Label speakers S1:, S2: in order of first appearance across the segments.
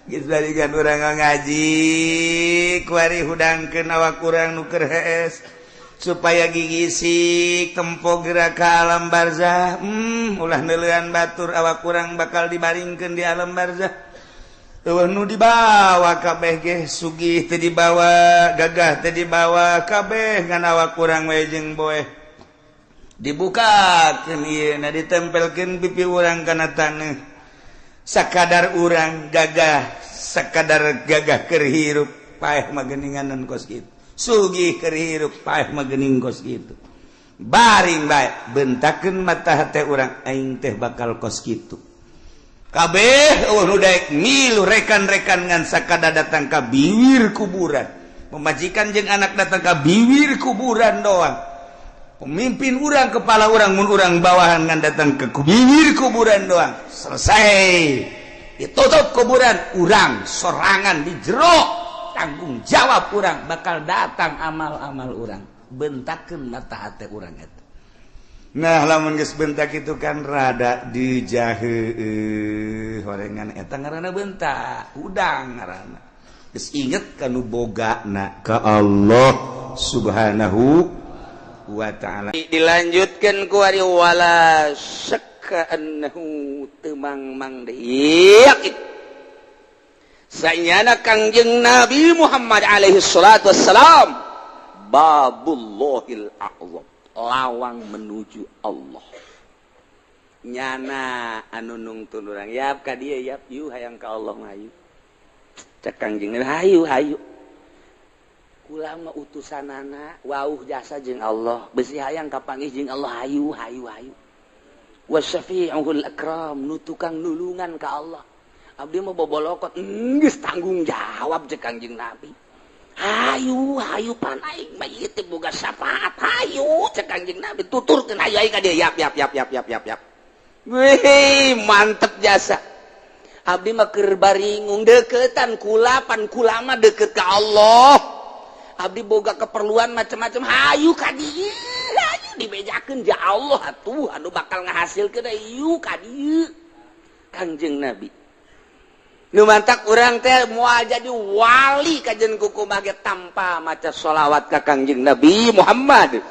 S1: Geus balikan urang ngaji kuari hudangkeun awak urang nu keur hees supaya gigisik tempo gerak ka alam barzah. Ulah neuleuan batur awak urang bakal dibaringkeun di alam barzah. Eueuh nu dibawa kabeh ge sugih teu dibawa, gagah teu dibawa, kabeh ngan awak urang we jeung boeh. Dibukakeun ieu na ditempelkeun pipi urang kana taneuh. Sakadar urang gagah, sakadar gagah keur hirup paeh mah geuninganan kos kitu. Sugih keur hirup paeh mah geuning kos kitu. Baring bae bentakeun mata hate urang aing teh bakal kos kitu. Kabeh eueuh nu daek milu rekan-rekan ngan sakadar datang ka biwir kuburan. Pemajikan jeung anak datang ka biwir kuburan doang. Pemimpin urang, kepala urang, mun urang bawahan ngan datang ke bibir kuburan doang. Selesai. Ditutup kuburan, urang sorangan di jero. Tanggung jawab urang bakal datang amal-amal urang. Bentakeun mata hate urang eta. Nah, lamun geus bentak itu kan rada dijaheueuh horengan eta ngaranna bentak, udang ngaranna. Geus inget ka nu bogana ka Allah Subhanahu wa ta'ala. Dilanjutkan ku ari wala syakka annahu temang-mang deui yakin. Sanyana Kangjeng Nabi Muhammad alaihi salatu wassalam babullahil a'zam, lawang menuju Allah. Nyana anu nungtun urang yap ka dieu yap yu hayang ka Allah mah hayu. Cek Kangjeng Nabi hayu hayu. Kula mah utusanana wauh jasa jeung Allah besi hayang kapanggih jeung Allah hayu hayu hayu. Wasyafi'ul akram nu tukang nulungan ka Allah. Abdi mah bobolokot geus tanggung jawab jeung Kangjeng Nabi. Hayu hayu pan aing mah ieu teh boga syafaat hayu cek Kangjeng Nabi tuturkeun hayu aing ka dieu yap yap yap yap yap yap yap. Wih mantep jasa. Abdi mah keur baringung deukeutan kula pan kula mah deukeut ka Allah. Abdi boga keperluan macam-macam hayu ka dieu hayu dibejakeun ja Allah atuh anu bakal ngahasilkeun hayu ka dieu Kangjeng Nabi. Nu mantak urang teh moal jadi wali kajen kukumaha ge tanpa maca sholawat ka Kangjeng Nabi Muhammad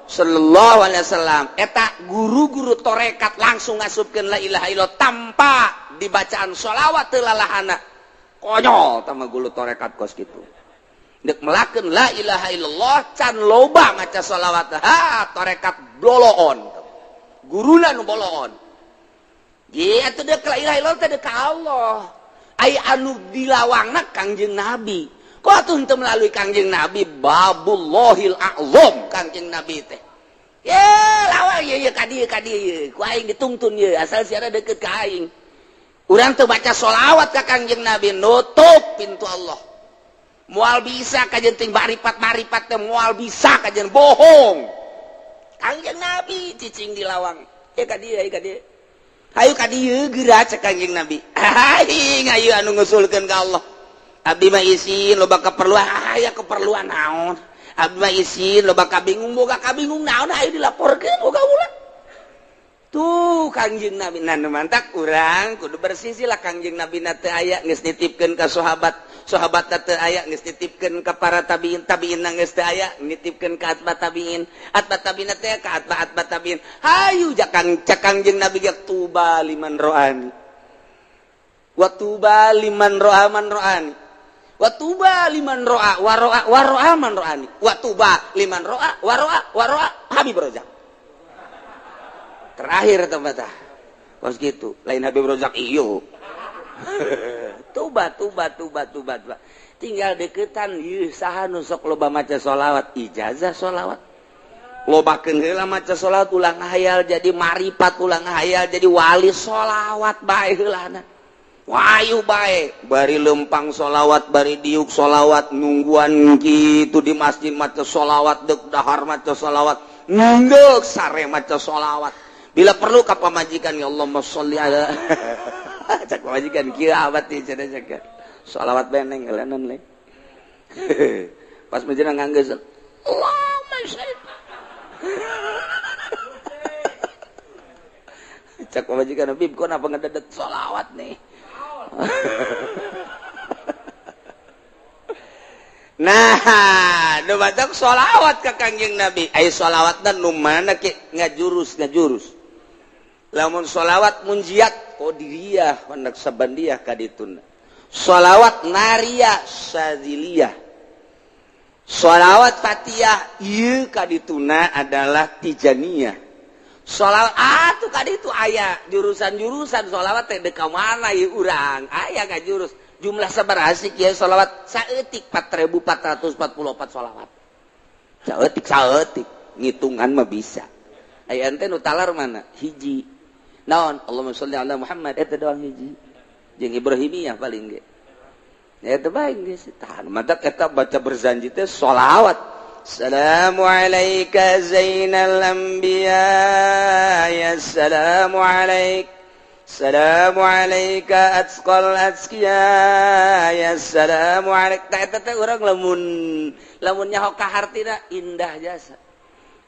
S1: sallallahu alaihi wasallam. Eta guru-guru torekat langsung ngasupkeun la ilaha illallah tanpa dibacaan sholawat teu lalahana. Konyol tah mah guru torekat kos kitu. Dek melakeun la ilaha illallah can loba maca sholawat ha torekat boloon. Guruna nu boloon. Ye atuh dek la ilaha illallah teh dek ka Allah. Ai anu dilawangna Kangjeng Nabi. Kok atuh henteu melalui Kangjeng Nabi babullahil a'zam Kangjeng Nabi teh. Ye lawang ye ye ka dieu ku aing ditungtun ye asal siara deukeut ka aing. Urang teu baca sholawat ka Kangjeng Nabi nutup pintu Allah. Moal bisa kajen ting maripat-maripat teh moal bisa kajen bohong. Kangjeng Nabi cicing di lawang. Ye ka dieu ka dieu. Hayu ka dieu geura cek Kangjeng Nabi. Aing hayu anu ngusulkeun ka Allah. Abdi mah isin loba keperluan, aya keperluan naon. Abdi mah isin loba kabingung boga kabingung naon hayu dilaporkeun boga ulah. Tuh Kangjeng Nabi nah mantak urang kudu bersisi lah Kangjeng Nabi na teu aya geus nitipkeun ka sahabat. Sahabat teu aya geus nitipkeun ka para tabiin, tabiin geus teu aya nitipkeun ka atba tabiin, atba tabiin teh ka atba atba tabiin. Hayu jakang cek Kangjeng Nabi ge tuba liman ro'ani. Wa tuba liman ro'a man ro'ani. Wa tuba liman ro'a wa ro'a wa ro'a man ro'ani. Wa tuba liman ro'a wa ro'a wa ro'a Habib Rozak. Terakhir tempat tah. Kos gitu, lain Habib Rozak iyo. Tuba tuba tuba tuba tuba. Tinggal deketan ieu saha nu sok loba maca sholawat, ijazah sholawat. Lobakeun heula maca sholawat ulah ngahayal jadi maripat, ulah ngahayal jadi wali sholawat bae heulana. Wayu bae, bari lempang sholawat, bari diuk sholawat, nungguan kitu di masjid maca sholawat, deuk dahar maca sholawat, ngeuk sare maca sholawat. Bila perlu ka pamajikan ya Allahumma sholli ala cak pamajikan kieu abad ieu cenah cak. Sholawat beneng heulanan le. Pas menjelang nganggeus Allahumma sholli. Cak pamajikan Bib kok napa ngededet sholawat nih. Nah, nu batak sholawat ka Kangjeng Nabi. Ai sholawatna nu mana ke ngajurus ngajurus. Lamun sholawat munjiat qadiriyah wa naqsabandiyah kadituna. Sholawat nariyah syadziliyah. Sholawat fatiyah ieu kadituna adalah tijaniyah. Sholawat atuh kaditu aya jurusan-jurusan sholawat teh deuk ka mana ieu urang aya ngajurus. Jumlah sabaraha sih kieu sholawat saeutik 4444 sholawat. Saeutik saeutik ngitungan mah bisa. Aya ente nu talar mana? Hiji. Naon? Allahumma sholli ala Muhammad eta doang hiji. Jeung Ibrahimiyah paling ge. Eta bae geus tahan. Matak eta baca berzanji teh sholawat. Assalamu alayka zainal anbiya ya assalamu alaik. Assalamu alayka atqal atqiya ya assalamu alaik. Ta eta teh urang lamun lamun nyaho ka hartina indah jasa.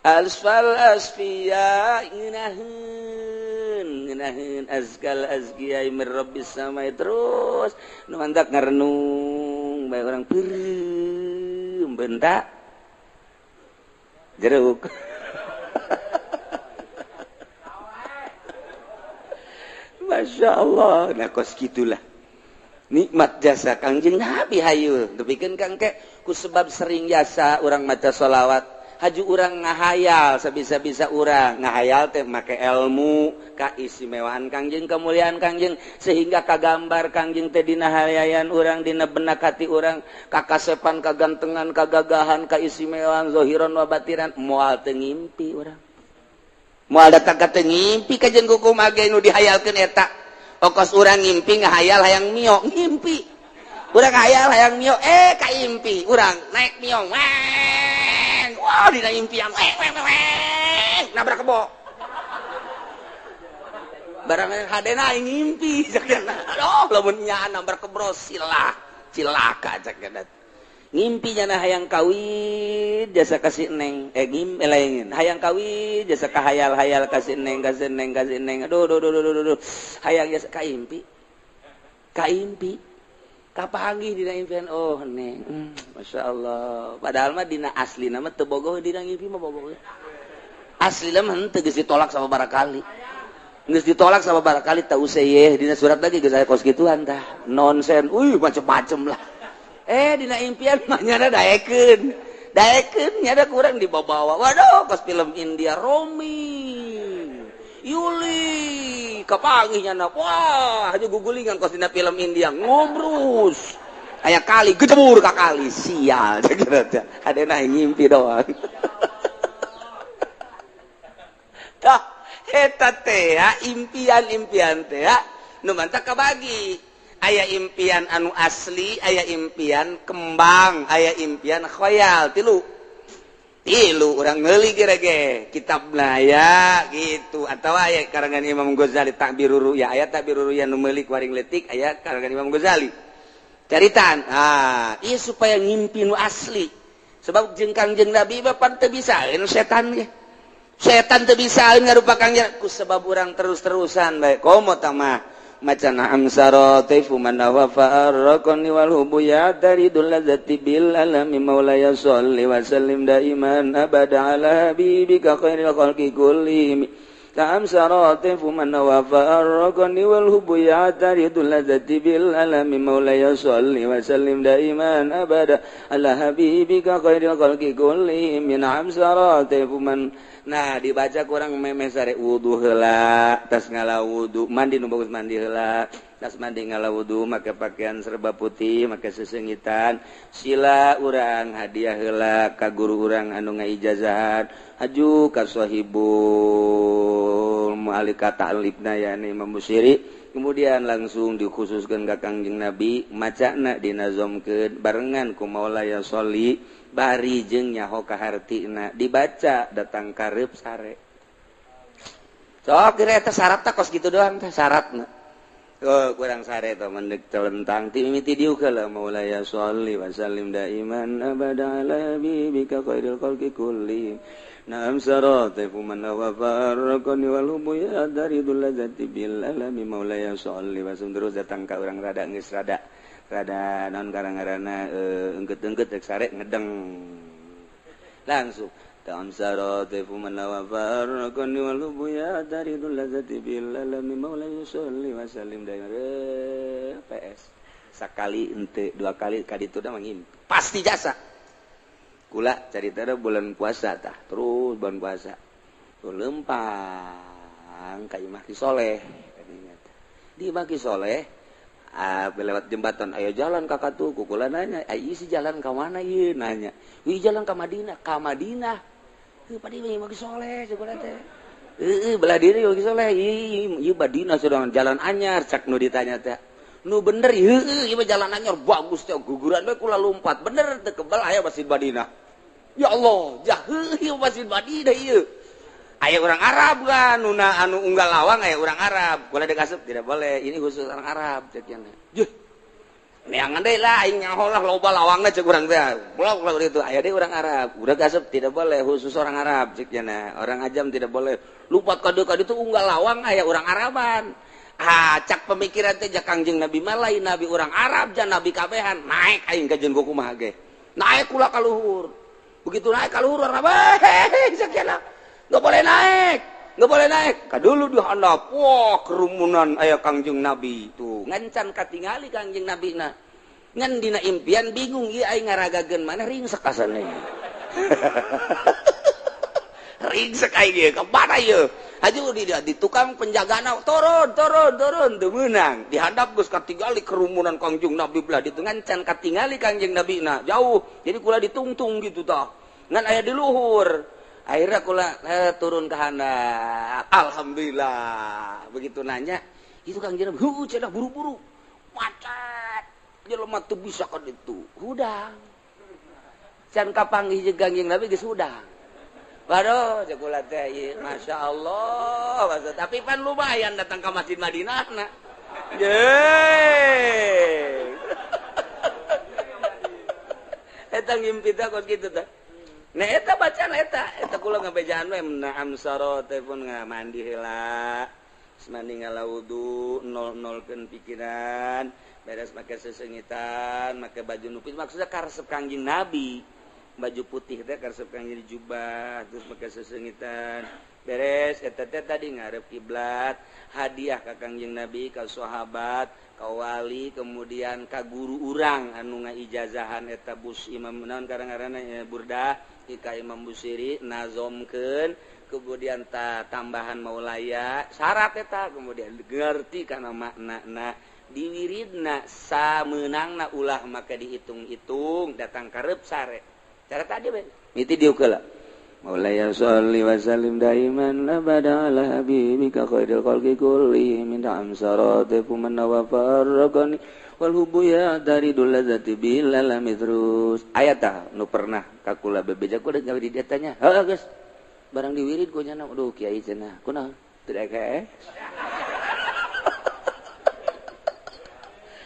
S1: Asfal asfiya ngeunaheun ngeunaheun azkal azkiya mir rabbis samai terus nu mantak ngarenung bae urang peureum bentak jeruk. Masya Allah, nah kos gitulah nikmat jasa Kangjeng Nabi hayu. Depikeun kang ke ku sebab sering jasa urang maca sholawat, haju urang ngahayal sabisa-bisa urang ngahayal teh make ilmu kaistimewaan Kangjeng, kemuliaan Kangjeng sehingga kagambar Kangjeng teh dina hayayan urang, dina benak hati urang, kakasepan, kagantengan, kagagahan, kaistimewaan zahiran wa batinan, moal teu ngimpi urang. Moal datang ka teu ngimpi kajen kumaha ge nu dihayalkeun eta. Okos urang ngimpi ngahayal hayang mio, ngimpi. Urang hayal hayang mio, kaimpi urang naik mio. Weng. Wah, dina impian weng weng weng. Nabrak kebo. Barang hadena aing ngimpi cakna. Aduh, lamun nyaan nabrak kebo silah, cilaka cakna. Ngimpi nyana hayang kawin jasa kasih neng ngim hayang kawin jasa kahayal-hayal kasih neng kasih neng kasih neng aduh aduh aduh aduh aduh hayang jasa kaimpi kaimpi kapanggih dina impian oh neng Masya Allah padahal mah dina asli nama teu bogoh dina ngimpi mah bogoh asli mah henteu geus ditolak sama barakali geus ditolak sama barakali teu useuh dina surat lagi geus aya kos kituan tah nonsen uih macem-macem lah dina impian mah nyana daekeun daekeun nyana kurang dibawa-bawa waduh kos film India Romi Yuli kapanggih nyana wah haju gugulingan kos dina film India ngobrus aya kali gejebur ka kali sial cek teh hadena ngimpi doang tah eta teh impian-impian teh nu mantak kabagi aya impian anu asli, aya impian kembang, aya impian khoyal, tilu. Tilu urang meuli ge kitabna ya gitu atau aya karangan Imam Ghazali Ta'birur Ru'ya, aya Ta'birur Ru'ya nu meuli ku waring leutik aya karangan Imam Ghazali. Caritaan, ah, ieu supaya ngimpi nu asli. Sebab jeung Kangjeng Nabi mah pan teu bisaeun setan ge. Setan teu bisaeun ngarupa Kangjeng ku sebab urang terus-terusan bae komo tah mah. Maca na'am saratifu man wafa arraqani wal hubu ya taridul ladzati bil alami maulaya sholli wa sallim daiman abada ala habibika khairil khalqi kullihim ta'am saratifu man wafa arraqani wal hubu ya taridul ladzati bil alami maulaya sholli wa sallim daiman abada ala habibika khairil khalqi kullihim na'am saratifu man. Nah dibaca kurang memeh sare wudu heula tas ngala wudu mandi nu bagus mandi heula tas mandi ngala wudu make pakaian serba putih make sesengitan sila urang hadiah heula ka guru urang anu ngaijazahan haju ka sahibul mu'alika ta'libna yani Imam Busiri kemudian langsung dikhususkeun ka Kangjeng Nabi macana dinazomkeun barengan ku Maulaya sholli bari jeung nyaho ka hartina dibaca datang karep sare sok kira eta syarat tah kos kitu doang tah syaratna oh kurang sare tah mendek telentang ti mimiti diuk heula Maulaya sholli wa sallim daiman abada ala habibika khairil khalqi kulli Naam saratifu man wafa arraqani wal hubu ya daridul ladzati bil alami maulaya sholli wa sallim terus datang ka urang rada geus rada Rada naon garang-garana engket-engket rek sare ngedeng. Langsung ta'amsaratifu man lawa farqani wal hubu ya taridul lazati bil alami maula yusalli wa sallim daim PS. Sakali ente dua kali kaditu da mangimpi. Pasti jasa. Kula carita da bulan puasa tah, terus bulan puasa. Tuh lempang ka Imah Ki Soleh kadinya teh. Di Imah Ki Soleh lewat jembatan ayo jalan kakak tuh kukula nanya ayo si jalan ke mana ieu nanya wih jalan ke Madinah ka Madinah heuh padi Imah Ki Soleh cekula teh heuh belah diri Imah Ki Soleh ieu Madinah sedang jalan anyar cak nu ditanya teh nu bener heuh ieu jalan anyar bagus teh guguran we kula lompat bener teu kebal aya Masjid Madinah ya Allah jah heuh ieu Masjid Madinah ieu aya orang Arab kan nuna anu unggal lawang aya orang Arab kula dikasup tidak boleh ini khusus orang Arab cek nya juh neangan deui lah aing nyaho lah loba lawangna cek urang teh blok lah itu aya deui orang Arab udah kasup tidak boleh khusus orang Arab cek nya orang ajam tidak boleh lupat kade kade itu unggal lawang aya orang Araban ah cak pemikiran teh ja Kangjeng Nabi mah lain nabi orang Arab ja nabi kabehan naik aing ka jeung kumaha ge naik kula ka luhur begitu naik ka luhur orang Arab cek nya nggak boleh naik, nggak boleh naik. Kadulu di handap, wah kerumunan aya Kangjeng Nabi itu. Ngancan katingali Kangjeng Nabi na. Ngan dina impian bingung ieu aing ngaragageun mana ringsek asana. Ringsek aing ieu ka mana ieu? Haju di tukang penjagana turun, turun, turun teu meunang. Di handap geus katingali kerumunan Kangjeng Nabi belah ditu ngancan katingali Kangjeng Nabi na jauh. Jadi kula ditungtung gitu tah. Ngan aya di luhur. Akhirnya kula turun ke handap. Alhamdulillah. Begitu nanya, itu Kangjeng Nabi, heuh cenah buru-buru. Macet. Jelema teu bisa ka ditu. Hudang. Can kapanggih jeung Kangjeng Nabi geus hudang. Waduh, cek kula teh ieu masyaallah. Tapi pan lumayan datang ke Masjid Madinah na. Yeay. Eta ngimpi teh kos kitu teh. Nah eta bacaan eta, eta kula ngabejaan we naam saro teh pun ngamandi heula. Geus mandi ngala wudu, nol-nolkeun pikiran, beres make sesengitan, make baju nupis maksudnya karesep Kangjeng Nabi. Baju putih teh karesep Kangjeng jubah, terus make sesengitan. Beres eta teh tadi ngarep kiblat, hadiah ka Kangjeng Nabi, ka sahabat, ka wali, kemudian ka guru urang anu ngaijazahan eta bus imam naon karang-karangna burdah ka Imam Busiri nazomkeun kemudian tambahan maulaya syarat eta kemudian ngerti kana maknana diwiridna samenangna ulah maka dihitung-hitung datang karep sare cara tadi we miti diuk heula maulaya sholli wa sallim daiman abada ala habibika khairil khalqi kulli min amsarati man wa farraqani wal hubu ya daridul ladzati bil alami terus aya tah nu pernah ka kula bebeja kula gawe di dieu tanya heuh geus barang diwirid ku nya aduh kiai cenah kunaon teu daek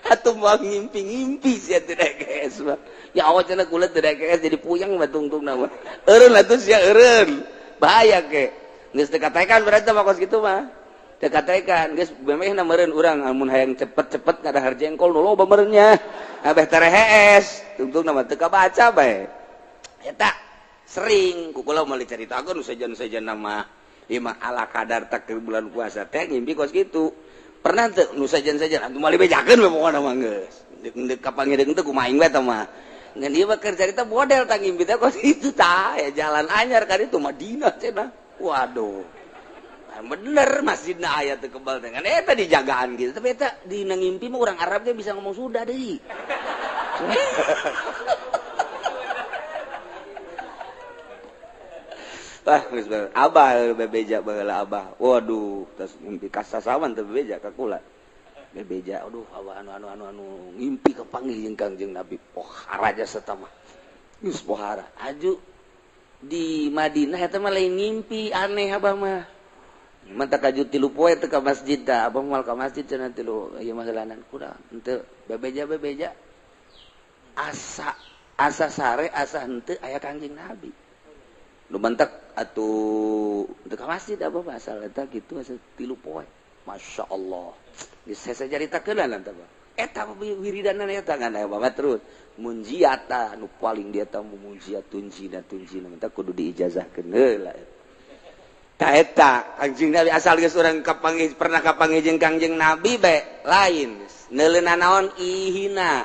S1: atuh mah ngimpi-ngimpi sia teu daek mah ya awak cenah kula teu daek jadi puyeng batungtungna mah eureun atuh sia eureun bahaya ke geus teu kataekan berarti mah kos kitu mah teu kataekan geus memehna meureun urang amun hayang cepet-cepet ngadahar jengkol nu loba meureunnya abeh terehees tungtungna mah teu kabaca bae eta sering ku kula moal dicaritakeun sejen-sejen mah ieu mah ala kadar takdir bulan puasa teh ngimpi kos kitu pernah teu nu sejen-sejen atuh moal dibejakeun we pokona mah geus deuk kapangireung teh kumaha aing we tah mah ngan ieu mah keur carita model tah ngimpi teh kos kitu tah ya jalan anyar ka ditu Madinah cenah waduh bener masjidna aya teu kebal teh kan eta dijagaan gitu tapi eta dina ngimpi mah urang Arab ge bisa ngomong Sunda deui wah geus abah bebeja baheula abah waduh tas ngimpi kasasawan teu bebeja ka kula bebeja aduh abah anu anu anu anu ngimpi kapanggih jeung Kangjeng Nabi pohara jasa mah geus pohara aju di Madinah eta mah lain ngimpi aneh abah mah mata kaju tilu poe teu ka masjid tah abah moal ka masjid cenah tilu ieu mah heulanan kurang henteu bebeja bebeja asa asa sare asa henteu aya Kangjeng Nabi nu mentek atuh teu ka masjid abah mah asal eta kitu asa tilu poe masyaallah geus hese caritakeun tah Eta wiridan eta ngan aya babat terus munjiat nu paling dia tahu munjiat tunjina tunjina minta kudu diijazahkeun heula. Ta eta Kangjeng Nabi asal geus urang kapanggih, pernah kapanggih jeung Kangjeng Nabi bae lain neuleuna naon ihina,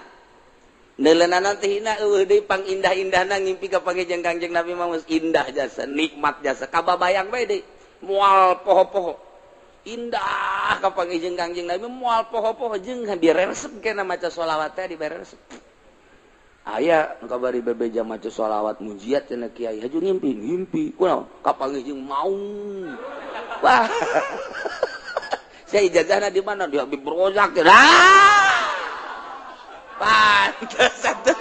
S1: neuleuna naon teh hina, eueuh deui pangindah-indahna. Ngimpi kapanggih jeung Kangjeng Nabi mah geus indah jasa, nikmat jasa, kababayang bae deui, moal poho-poho. Indah kapanggih jeung Kangjeng Nabi, moal poho-poho. Jeung diresep kena maca sholawat teh, diberesep. Aya nu kabari bebeja maca sholawat munjiat cenah kiai, haju ngimpi ngimpi kunaon kapanggih jeung maung. Wah, saya ijazahna di mana? Di Habib Rozak. Ah, pantes atuh.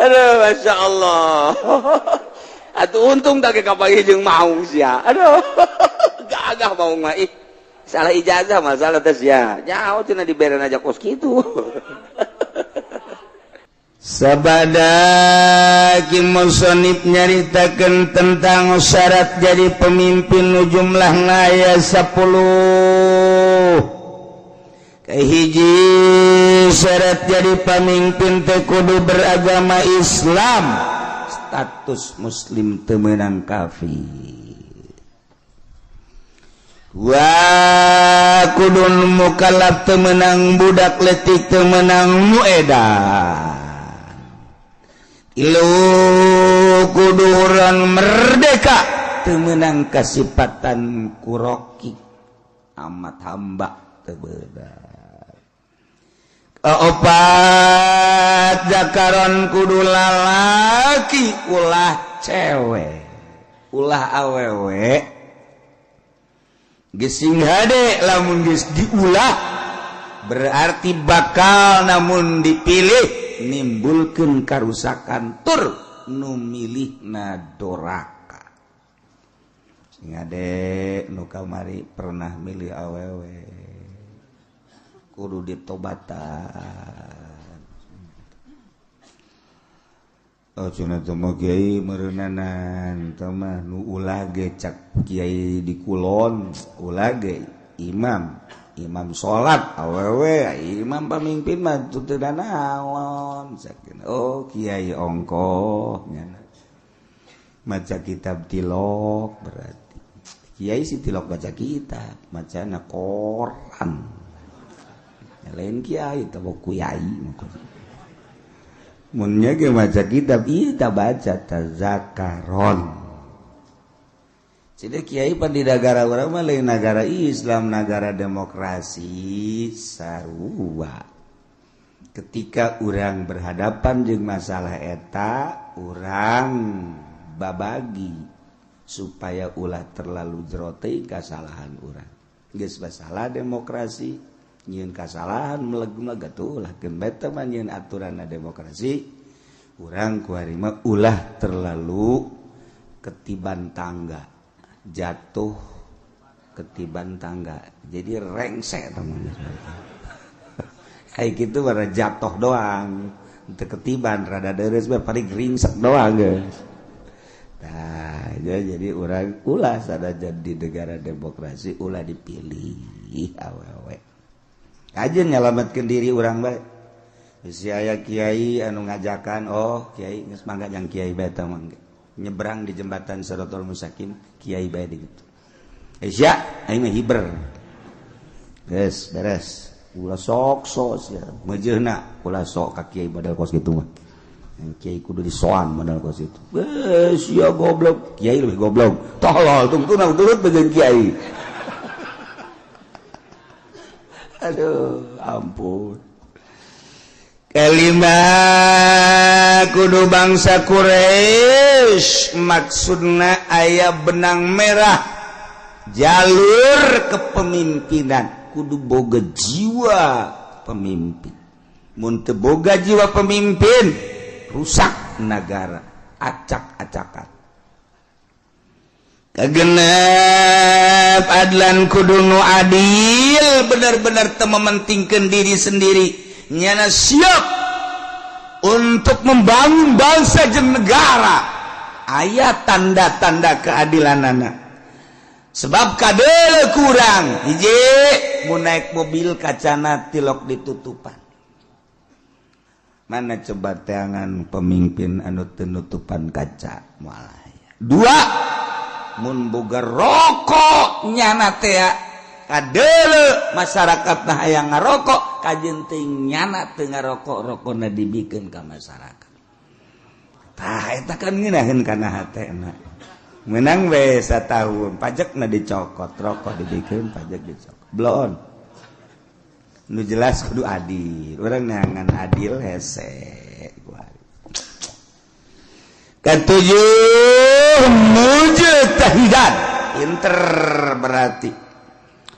S1: Aduh, masya Allah. Atuh untung tak kapanggih jeung maung sia. Aduh, gagah maung mah ih. Salah ijazah masalah tes ya. Jauh cenah diberen aja kos kitu.
S2: Sabada Ki Musonib nyaritakeun tentang syarat jadi pemimpin nu jumlahna aya 10. Kahiji, syarat jadi pemimpin teh kudu beragama Islam, status muslim, teu meunang kafir. Wa kudu mukallaf, teu meunang budak letik, teu meunang nu edan. Tilu, kudu urang merdeka, teu meunang kasipatan kuroki amat hamba, teu beunang. Kaopat, zakaron, kudu lalaki, ulah cewek, ulah awewe. Gesing hade lamun geus diulah, berarti bakal namun dipilih nimbulkeun karusakan tur nu milihna doraka. Sing hade nu kamari pernah milih awewe, kudu ditobatan. Oh, cenah teh mah kiai meureunanan teh mah nu ulah ge, cak kiai di kulon, ulah ge imam imam salat awewe, imam pamimpin mah teu naon. Oh, kiai ongkoh nyana maca kitab tilok, berarti kiai si tilok baca kitab, macana koran. Lain kiai teh, kiai munnya ge maca kitab, ieu ta baca tazakaron. Jadi kiai pan di negara urang mah lain negara Islam, negara demokrasi sarua. Ketika urang berhadapan jeung masalah eta, urang babagi supaya ulah terlalu jero teuing kasalahan urang. Geus masalah demokrasi, nyieun kasalahan meleg-meleg atuh ulah keun bae mah nyieun aturanna demokrasi. Urang kuari mah ulah terlalu ketiban tangga, jatuh ketiban tangga, jadi rengsek teman. Kayak gitu bara jatuh doang teu ketiban, rada deres bae, paling ringsek doang guys. Nah, ya, jadi urang ulah sada jadi negara demokrasi ulah dipilih awewe aja, nyalamatkan diri urang bae. Si aya kiai anu ngajakan, oh kiai geus mangga jang kiai bae tah, mangga nyebrang di jembatan Siratal Mustaqim, kiai bae di gitu. Eh sia, aing mah hiber. Geus beres. Ulah sok sok sia. Meujeuhna ulah sok ka kiai model kos kitu mah. Kiai kudu disoan model kos itu. Eh sia goblok, kiai lebih goblok. Tolol tungtuna turut bagian kiai. Aduh, ampun. Kelima, kudu bangsa Quraisy, maksudna aya benang merah jalur kepemimpinan, kudu boga jiwa pemimpin. Mun teu boga jiwa pemimpin, rusak negara, acak-acakan. Kagenep, adlan, kudu nu adil, benar-benar teu mementingkan diri sendiri, nyana siap untuk membangun bangsa jeung negara. Aya tanda-tanda keadilan anak. Sebab kadele kurang hiji mun naik mobil kacana tilok ditutupan. Mana coba teangan pemimpin anu teu nutupan kaca moal aya. Dua, mun boga rokok nyana teh kadele masyarakat nah hayang ngarokok kajeun teh nyana teu ngarokok, rokona dibikeun ka masyarakat. Tah eta kan ngeunaheun kana hatena. Menang we satahun pajakna dicokot, rokok dibikeun pajak dicokot. Bloon. Nu jelas kudu adil. Urang neangan adil hese. Ketujuh, mujtahidan. Pinter berarti.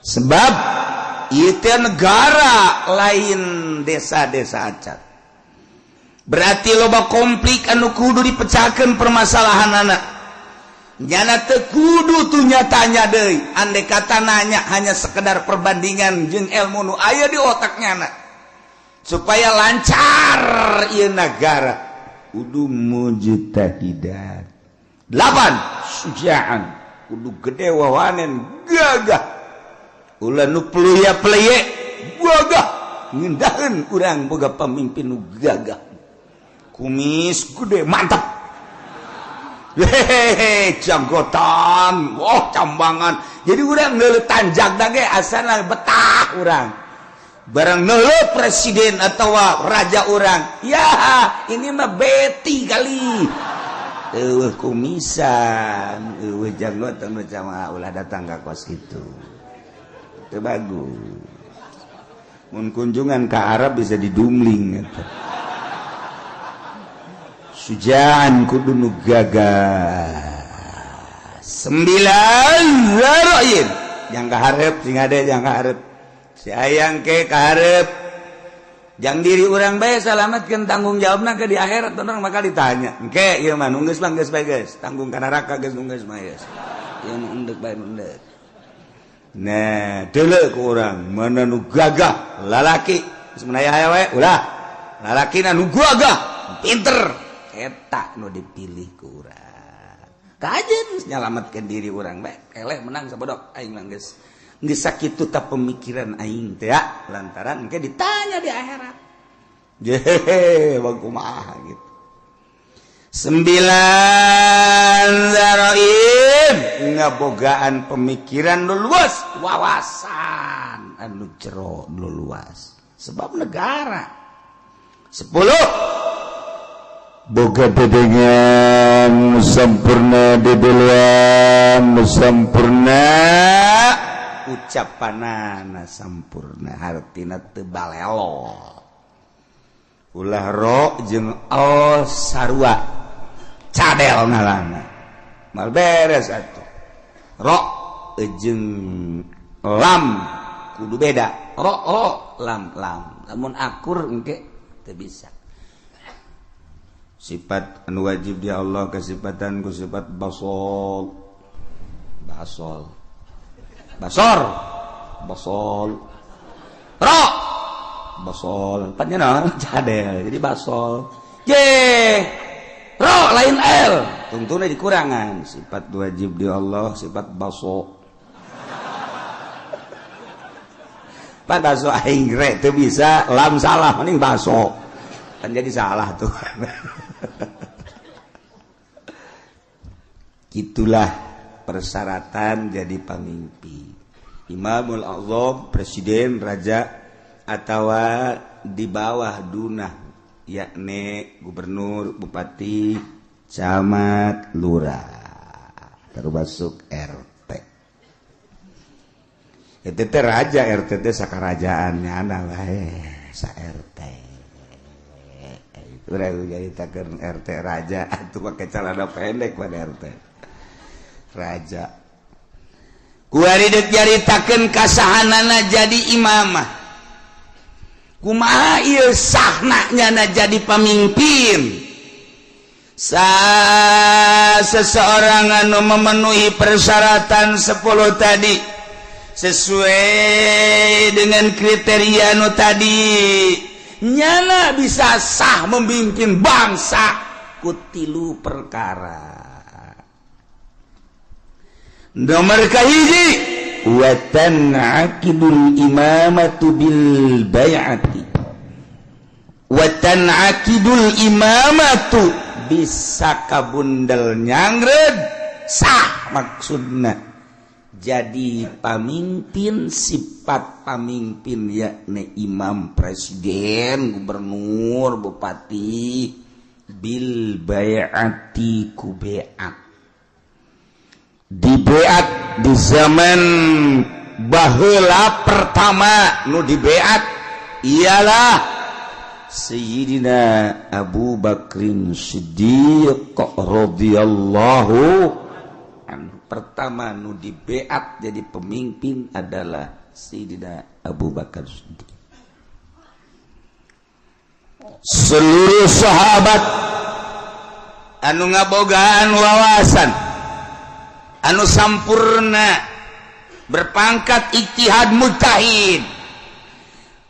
S2: Sebab itu negara lain desa-desa acan. Berarti loba konflik anu kudu dipecahkan permasalahan anak. Nyana teu kudu tuh nyatanya deui. Andai kata nanya hanya sekedar perbandingan jeung ilmu nu aya di otak nyana. Supaya lancar ieu negara. Kudu mujtahidan. 8, sujaan. Kudu gede wawanen gagah. Ulah nu peluya peleye gagah. Ngindaheun urang boga pamimpin nu gagah. Kumis gede mantap. Hehehe, janggotan, wah cambangan. Jadi urang neuleuh tanjak ge asana betah urang. Barang neuleuh presiden atau raja urang, ya ini mah beti kali. Eueuh kumisan, eueuh janggotan macam ulah datang ka kos kitu. Teu bagus. Mun kunjungan ka Arab bisa didumling eta. Sujaan kudu nu gagah. 9 zaroin. Yang kaharep sing ade yang kaharep. Si ayang ke kaharep. Jang diri urang bae salamatkeun tanggung jawabna ke di akhirat urang bakal ditanya. Engke ieu mah nu geus mah geus bae geus, tanggung ka neraka geus nu geus mah geus. Ieu nu endek bae nu endek. Nah, deuleu ku urang mana nu gagah lalaki geus menaya aya we ulah. Lalakina nu gagah, pinter. Eta nu dipilih ku urang. Kajeun nyalametkeun diri urang bae. Keleh menang sabodok aing mah geus. Geus sakitu ta pemikiran aing teh ya, lantaran engke ditanya di akhirat. Jehe, bang kumaha gitu. 9 zaroim ngabogaan pemikiran nu luas, wawasan anu jero nu luas. Sebab negara. 10
S3: boga dedengan sempurna, dedeluan sempurna,
S2: ucapanana sampurna, hartina teu balelo. Ulah ro jeung al sarua cadel ngalana mal beres atuh. Ro jeung lam kudu beda, ro ro lam lam, lamun akur engke teu bisa.
S3: Sifat anu wajib di Allah kesifatan ku sifat basol basol
S2: basor
S3: basol
S2: ro
S3: basol
S2: panjenengan cadel jadi basol je ro lain l tungtuna dikurangan.
S3: Sifat wajib di Allah sifat baso
S2: pan baso aing re teu bisa lam salah mending baso kan jadi salah tuh.
S3: Itulah persyaratan jadi pemimpin. Imamul Azam, presiden, raja, atau di bawah dunah, yakni gubernur, bupati, camat, lurah, termasuk RT. Itu teh raja, RT teh sakarajaannya ana wae, sa RT. Itu jadi takeun RT raja, atuh pakai celana pendek pada RT. Raja.
S2: Kuari deuk nyaritakeun kasahanana jadi imamah. Kumaha ieu sahna nyana jadi pamimpin? Seseorang anu memenuhi persyaratan 10 tadi sesuai dengan kriteria nu tadi, nyana bisa sah memimpin bangsa ku tilu perkara. Nomor kahiji, wa tan'aqidul imamatu bil bai'ati, wa tan'aqidul imamatu bisa kabundel nyangred sah. Maksudna jadi pamimpin, sifat pamimpin yakni imam, presiden, gubernur, bupati, bil bai'ati ku beat, dibeat di zaman baheula. Pertama nu dibeat ialah Sayyidina Abu Bakrin Siddiq radhiyallahu anhu. Pertama nu dibeat jadi pemimpin adalah Sayyidina Abu Bakar Siddiq. Seluruh sahabat anu ngabogaan wawasan anu sampurna, berpangkat ijtihad mujtahid,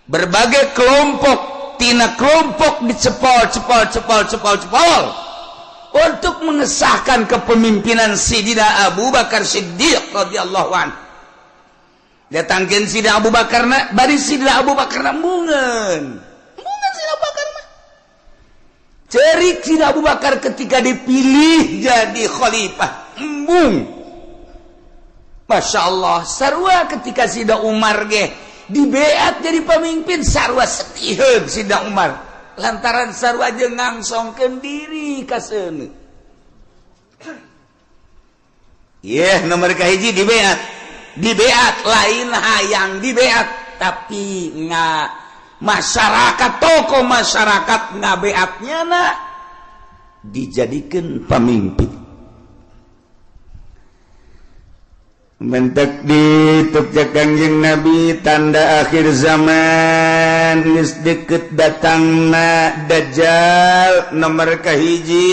S2: berbagai kelompok tina kelompok dicepol cepol cepol cepol cepol untuk mengesahkan kepemimpinan Sidina Abu Bakar Siddiq radhiyallahu anhu. Datangkeun Sidina Abu Bakar na, bari Sidina Abu Bakar na embungeun embungeun. Sidina Abu Bakar mah cerik. Sidina Abu Bakar ketika dipilih jadi khalifah embung, Masya Allah. Sarua ketika Sida Umar ge dibeat jadi pemimpin, sarua sediheun Sida Umar lantaran sarua jeung ngangsongkeun diri ka seuneu. Yeh, nomor kahiji dibeat. Dibeat lain hayang dibeat, tapi nga masyarakat, tokoh masyarakat ngabeatnya na dijadikan pemimpin. Mentek di Tukja Kangjeng Nabi, tanda akhir zaman geus deket datangna Dajjal, nomor kahiji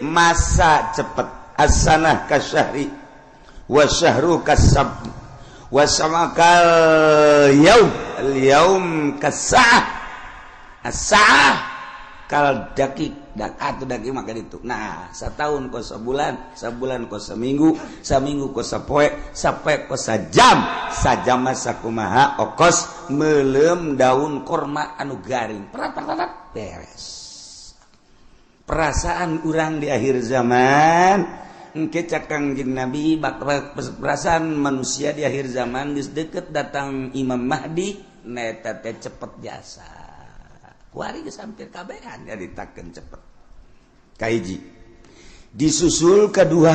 S2: masa cepet, as-sanah kasyahri wa syahru kasab wa samakal yaum al yaum kasa'ah as-sa'ah kal dakik dak atau dakik maka itu. Nah, setahun kos sebulan, sebulan kos seminggu, seminggu kos sapoe, sapoe kos sajam, sajam mah sakumaha okos melem daun korma anu garing, perat perat beres. Perasaan urang di akhir zaman engke, cak Kangjeng Nabi, perasaan manusia di akhir zaman geus deket datang Imam Mahdi neta teh cepet jasa. Kuari geus hampir kabehan nyaritakeun cepet. Kahiji disusul kedua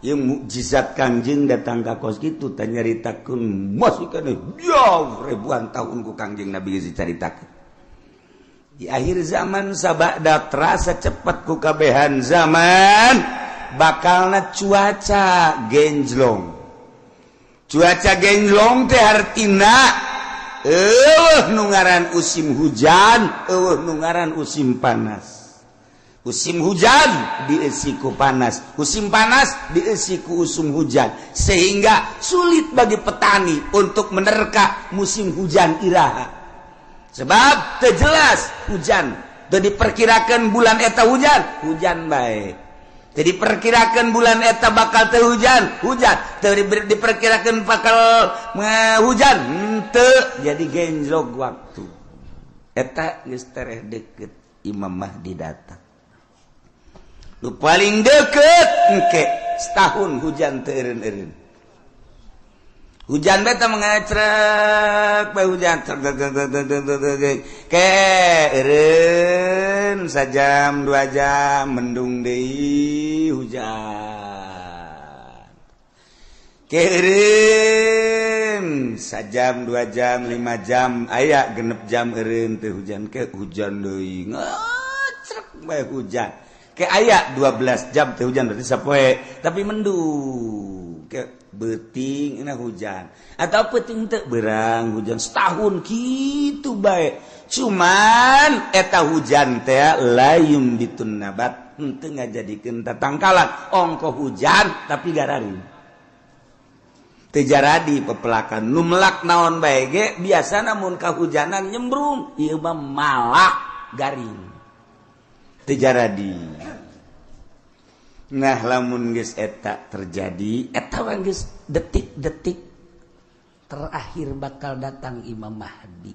S2: yang mukjizat Kangjeng datang ka kos kitu teh nyaritakeun masih keneh jauh ribuan tahun ku Kangjeng Nabi geus dicaritakeun. Di akhir zaman sabada terasa cepet ku kabehan zaman bakalna cuaca genjlong. Cuaca genjlong teh hartina eueuh nu ngaran musim hujan, eueuh nu ngaran musim panas. Musim hujan diisi ku panas, musim panas diisi ku usum hujan, sehingga sulit bagi petani untuk menerka musim hujan iraha, sebab teu jelas hujan. Teu diperkirakan bulan eta hujan, hujan bae. Teu diperkirakan bulan eta bakal teu hujan, hujan. Teu diperkirakan bakal hujan henteu. Jadi genjlok waktu eta geus tereh deket Imam Mahdi datang. Nu paling deket engke setahun hujan teu eureun-eureun. Hujan beta mengecrek bae, hujan trek trek trek trek trek trek, ke eureun sajam 2 jam, mendung deui, hujan. Ke eureun sajam 2 jam, 5 jam, aya 6 jam eureun teu hujan, ke hujan deui, ngecrek bae hujan. Ke aya 12 jam teu hujan, berarti sapoe tapi mendung. Ke beuting enak hujan atau peuting teu berang hujan. Setahun gitu bae, cuman eta hujan teh layum bitun nabat, henteu ngajadikeun tatangkalan. Ongko hujan tapi gararing, teu jaradi pepelakan. Nu melak naon bae ge biasana mun kahujanan nyembrung, ieu mah malah garing, teu jaradi. Nah, lamun geus eta terjadi, eta mah geus detik-detik terakhir bakal datang Imam Mahdi.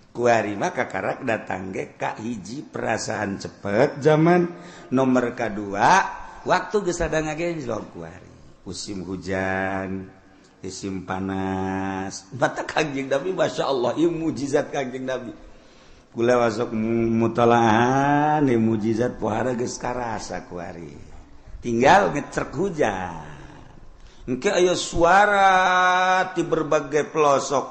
S2: Kuari mah kakarak datang ge ka hiji perasaan cepet zaman, nomor kadua waktu geus rada ngagenjlok kuari. Musim hujan, musim panas. Mata Kangjeng Nabi, Masya Allah, ieu mujizat Kangjeng Nabi. Kula masuk mutalaah nih mujizat pohara geus karasa kuari. Tinggal ngecerk hujan. Engke aya suara di berbagai pelosok.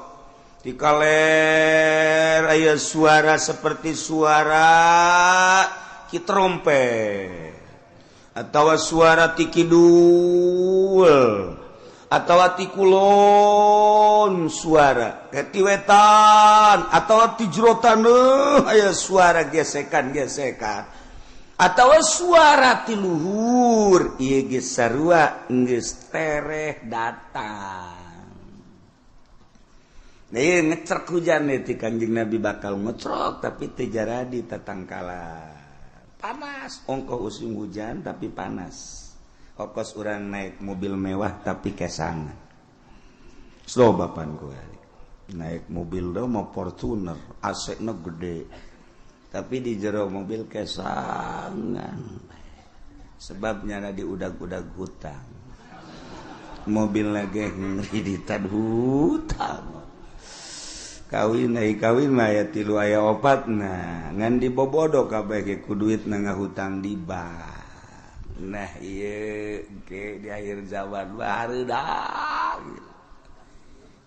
S2: Di kaler aya suara seperti suara ki trompet atau suara ti kidul atau ti kulon, suara ti wetan atau ti jero taneuh aya suara gesekan-gesekan atau suara ti luhur. Ieu geus sarua geus tereh datang. Nah, ieu ngecerk hujan nih ti Kangjeng Nabi bakal ngecrok tapi teu jaradi tatangkala. Panas, ongkoh musim hujan tapi panas. Okos urang naik mobil mewah tapi kesangan. Slow bapan gue naik mobil do mau Fortuner, AC na gede, tapi di jero mobil kesangan. Sebabnya di udag-udag hutang. Mobil lagi ngreditan hutang. Kawin ai kawin mah aya tilu aya opat, nah ngan dibobodo kabeh ge ku duit na ngahutang di bank. Nah ieu ge di akhir zaman barudak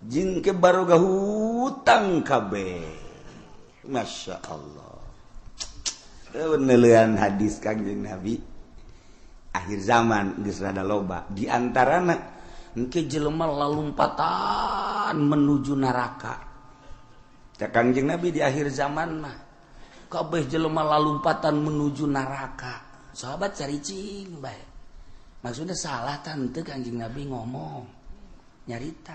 S2: jeung ke baroga hutang kabeh. Masya Allah. Penelitian hadis Kangjeng Nabi akhir zaman geus rada loba, di antarana engke jelema lalumpatan menuju neraka. Cak Kangjeng Nabi di akhir zaman mah kabeh jelema lalumpatan menuju neraka. Sahabat caricing bae. Maksudnya salah tante Kangjeng Nabi ngomong nyarita.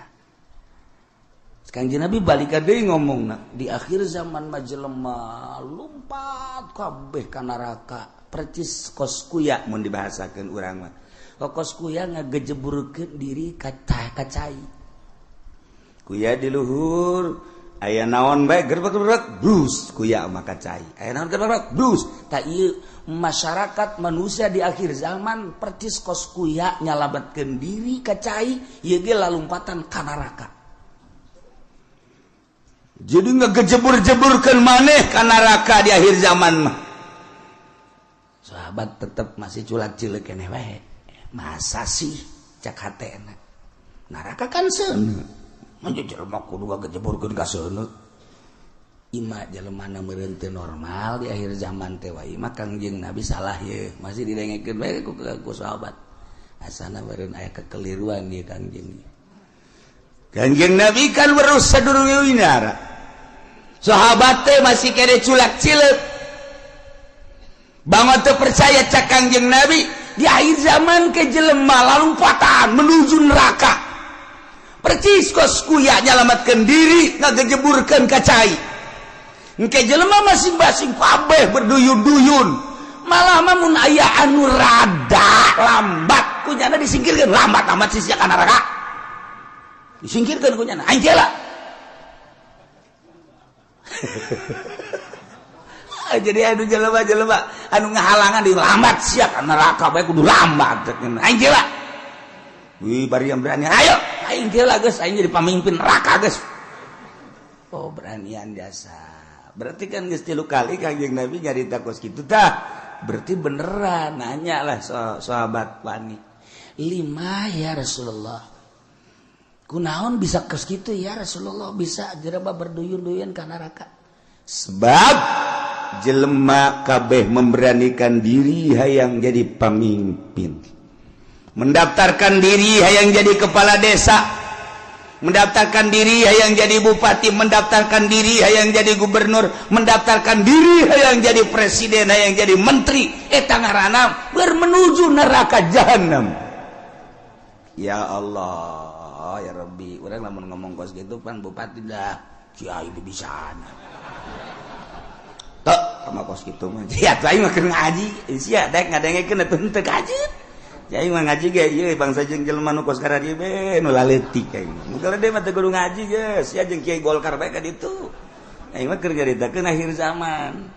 S2: Kangjeng Nabi balik deui ngomongna, di akhir zaman mah jelema lumpat kabeh ka neraka. Percis kos kuya mun dibahasakeun urang mah. Kos kuya ngagejeburkeun diri ka cai. Kuya di luhur aya naon bae gerbek-gerbek brus kuya mah ka cai. Aya naon gerbek brus. Ta ieu masyarakat manusia di akhir zaman percis kos kuya nyalametkeun diri ka cai, ieu ge lalumpatan ka neraka. Jadi ngegejeburjeburkeun maneh ka neraka di akhir zaman mah. Sahabat tetep masih culak-cileuk keneh wae. Masa sih cak hatena. Neraka kan seuneu. Mah jelema kudu ngagejeburkeun ka seuneu. Ima jelema na meureun teu normal di akhir zaman teh wae mah Kangjeng Nabi salah ye. Masih didengekeun bae ku sahabat. Asana meureun aya kekeliruan ieu Kangjeng. Kangjeng Nabi kan weruh sadurunge winara. Sahabat teh masih kene culak-cileuk. Bangun teu percaya cak Kangjeng Nabi di akhir zaman ke jelema lalumpatan menuju neraka. Percis kos kuya nyalamatkeun diri ngagejeburkeun ka cai. Engke jelema masing-masing kabeh berduyun-duyun. Malah mah mun aya anu rada lambat kunyana disingkirkeun, lambat amat sih ka neraka. Disingkirkeun kunyana, aing lah. Jadi anu jelema-jelema anu ngahalangan di lambat sia ka neraka bae kudu lambat. Aing lah. Wih, bari yang berani, ayo aing lah geus, aing jadi pamimpin neraka geus. Oh, beranian jasa. Berarti kan geus 3 kali Kangjeng Nabi nyarita kos kitu tah. Berarti beneran nanya lah sahabat wani. Lima ya Rasulullah. Kunaon bisa kos kitu ya Rasulullah, bisa jelema berduyun-duyun ka neraka. Sebab jelema kabeh memberanikan diri hayang jadi pamimpin, mendaftarkan diri hayang jadi kepala desa, mendaftarkan diri hayang jadi bupati, mendaftarkan diri hayang jadi gubernur, mendaftarkan diri hayang jadi presiden, hayang jadi menteri. Eta ngaranna bermenuju neraka jahanam. Ya Allah, ya Rabbi, urang lamun ngomong kos gitu pan bupati dah kiai bisa. Tok. Sama kos kitu mah. Ya atuh aing mah keur ngaji. Sia daek ngadengekeun atuh henteu kajeut. Aing mah ngaji ge ieu bangsa jeung jelema nu kos karadieu be nu laletik aing. Nu gede mah teu kudu ngaji geus. Sia jeung Kiai Golkar bae ka ditu. Aing mah keur nyaritakeun akhir zaman.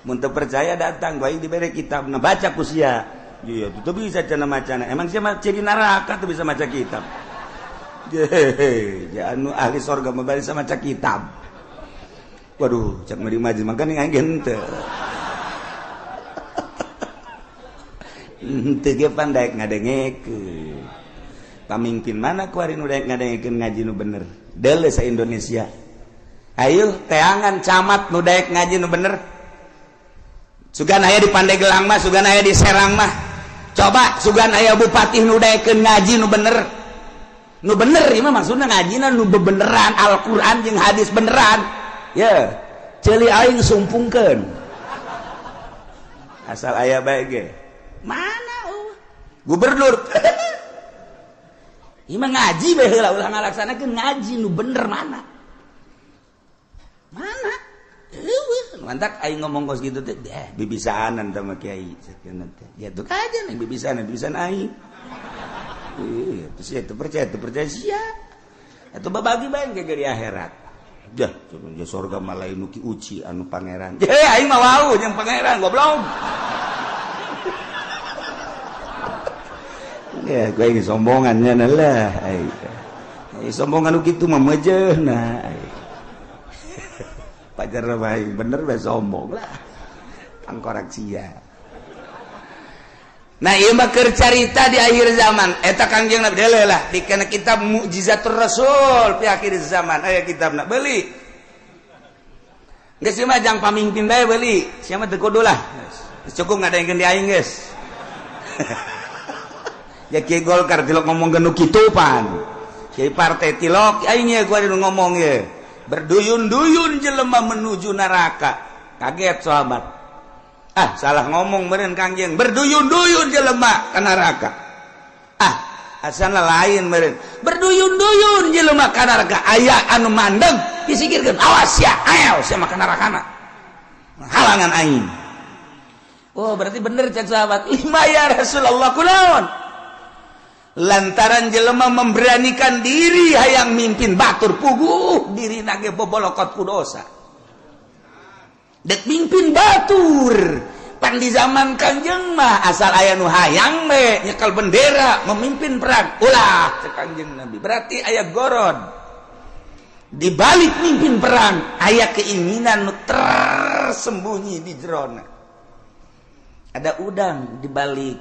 S2: Mun teu percaya datang ku aing dibere kitab, nah baca ku sia. Iya, teu bisa cenah macana. Emang sia mah ciri neraka teu bisa maca kitab. Hehehe, anu ahli sorga mah bisa maca kitab. Waduh, cak mah di majlis makanya aing henteu. Henteu ge pan daek ngadengekeun. Pamimpin mana kuari nu daek ngadengekeun ngaji nu bener? Deuleu sa Indonesia. Ayo teangan camat nu daek ngaji nu bener. Sugan aya di Pandeglang mah, sugan aya di Serang mah. Coba sugan aya bupati nu daekeun ngaji nu bener. Nu bener ieu mah maksudna ngajina nu bebeneran Al-Qur'an jeung hadis beneran. Ye, ceuli aing sumpungkeun. Asal aya bae ge. Mana gubernur? Ieu mah ngaji bae heula ulah ngalaksanakeun ngaji nu bener mana? Mana? Eueuh, mantak aing ngomong kos kitu teh, bibisaanan teh mah kiai sakeuna teh. Ya tuh kajen aing bibisaanan, bibisaan aing. Iya, terus ya teu percaya sia. Atuh babagi bae ge di akhirat. Jah, cuman je sorga mah lain nu ki uci anu pangeran. Heh, aing mah wau jeung pangeran goblok. Ya, gue ini sombongannya lah. Aing sombongan nu kitu mah mejeuna. Pajar bae bener bae sombong lah. Tangkorak sia. Nah, ieu mah keur carita di akhir zaman. Eta Kangjeng Nabi deuleu lah di kana kitab Mukjizatur Rasul fi akhir zaman. Aya kitabna beuli. Geus mah jang pamimpin bae beuli. Sia mah teu kudu lah. Geus cukup ngadengkeun di aing geus. Ya Kiai Golkar tilok ngomong nu kitu pan. Kiai partai tilok aing ye gua nu ngomong ye. Berduyun-duyun jelema menuju neraka. Kaget sahabat. Ah, salah ngomong meureun Kangjeng. Berduyun-duyun jelema ka neraka. Ah, asana lain meureun. Berduyun-duyun jelema ka neraka. Aya anu mandeg disikirkeun. Awas ya, ayo sia mah ka nerakana. Halangan aing. Oh, berarti bener cek sahabat. Lima ya Rasulullah kunaon? Lantaran jelema memberanikan diri hayang mimpin batur puguh diri nage bobolokot ku dosa. Dek mimpin batur pan di zaman Kangjeng mah asal aya nu hayang we nyekel bendera memimpin perang ulah cek Kangjeng Nabi. Berarti aya gorod di balik mimpin perang, aya keinginan nu tersembunyi di jerona. Ada udang di balik.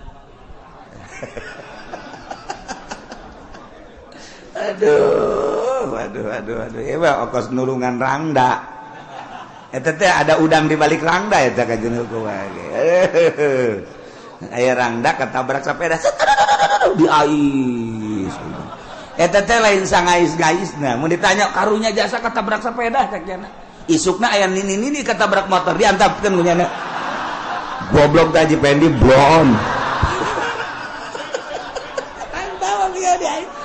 S2: Aduh, aduh, aduh, aduh. Ieu mah okos nulungan rangda. Eta teh ada udang di balik rangda eta ka jeung kumaha ge. Aya rangda ketabrak sepeda di ais. Eta teh lain sangais-gaisna. Mun ditanya karunya jasa ketabrak sepeda cek nya. Isukna aya nini-nini ketabrak motor diantapkeun ku nyana. Goblok teh Haji Pendi blon.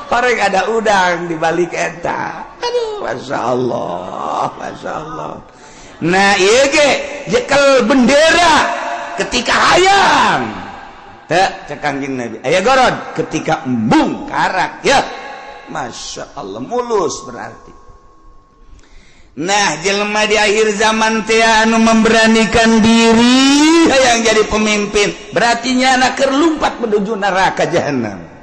S2: Korek ada udang di balik eta. Aduh, masya Allah, masya Allah. Nah, ieu ge jekel bendera ketika hayang. Teu cek Kangjeng Nabi. Aya gorod ketika embung karak ya. Masya Allah mulus berarti. Nah, jelema di akhir zaman teh anu memberanikan diri hayang jadi pemimpin, berarti nyana keur lumpat menuju neraka jahanam.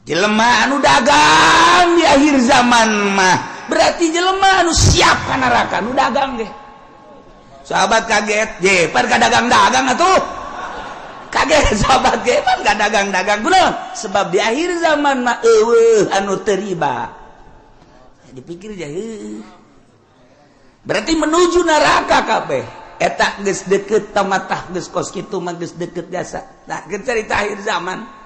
S2: Jelema anu dagang di akhir zaman mah berarti jelema anu siap ka neraka nu dagang ge. Sahabat kaget, je pan ka dagang-dagang atuh. Kaget sahabat ge pan ka dagang-dagang kunaon? Sebab di akhir zaman mah eueuh anu teu riba. Dipikir je heuh. Berarti menuju neraka kabeh. Eta geus deukeut tamatah geus kos kitu mah geus deukeut jasa. Nah, geus carita akhir zaman.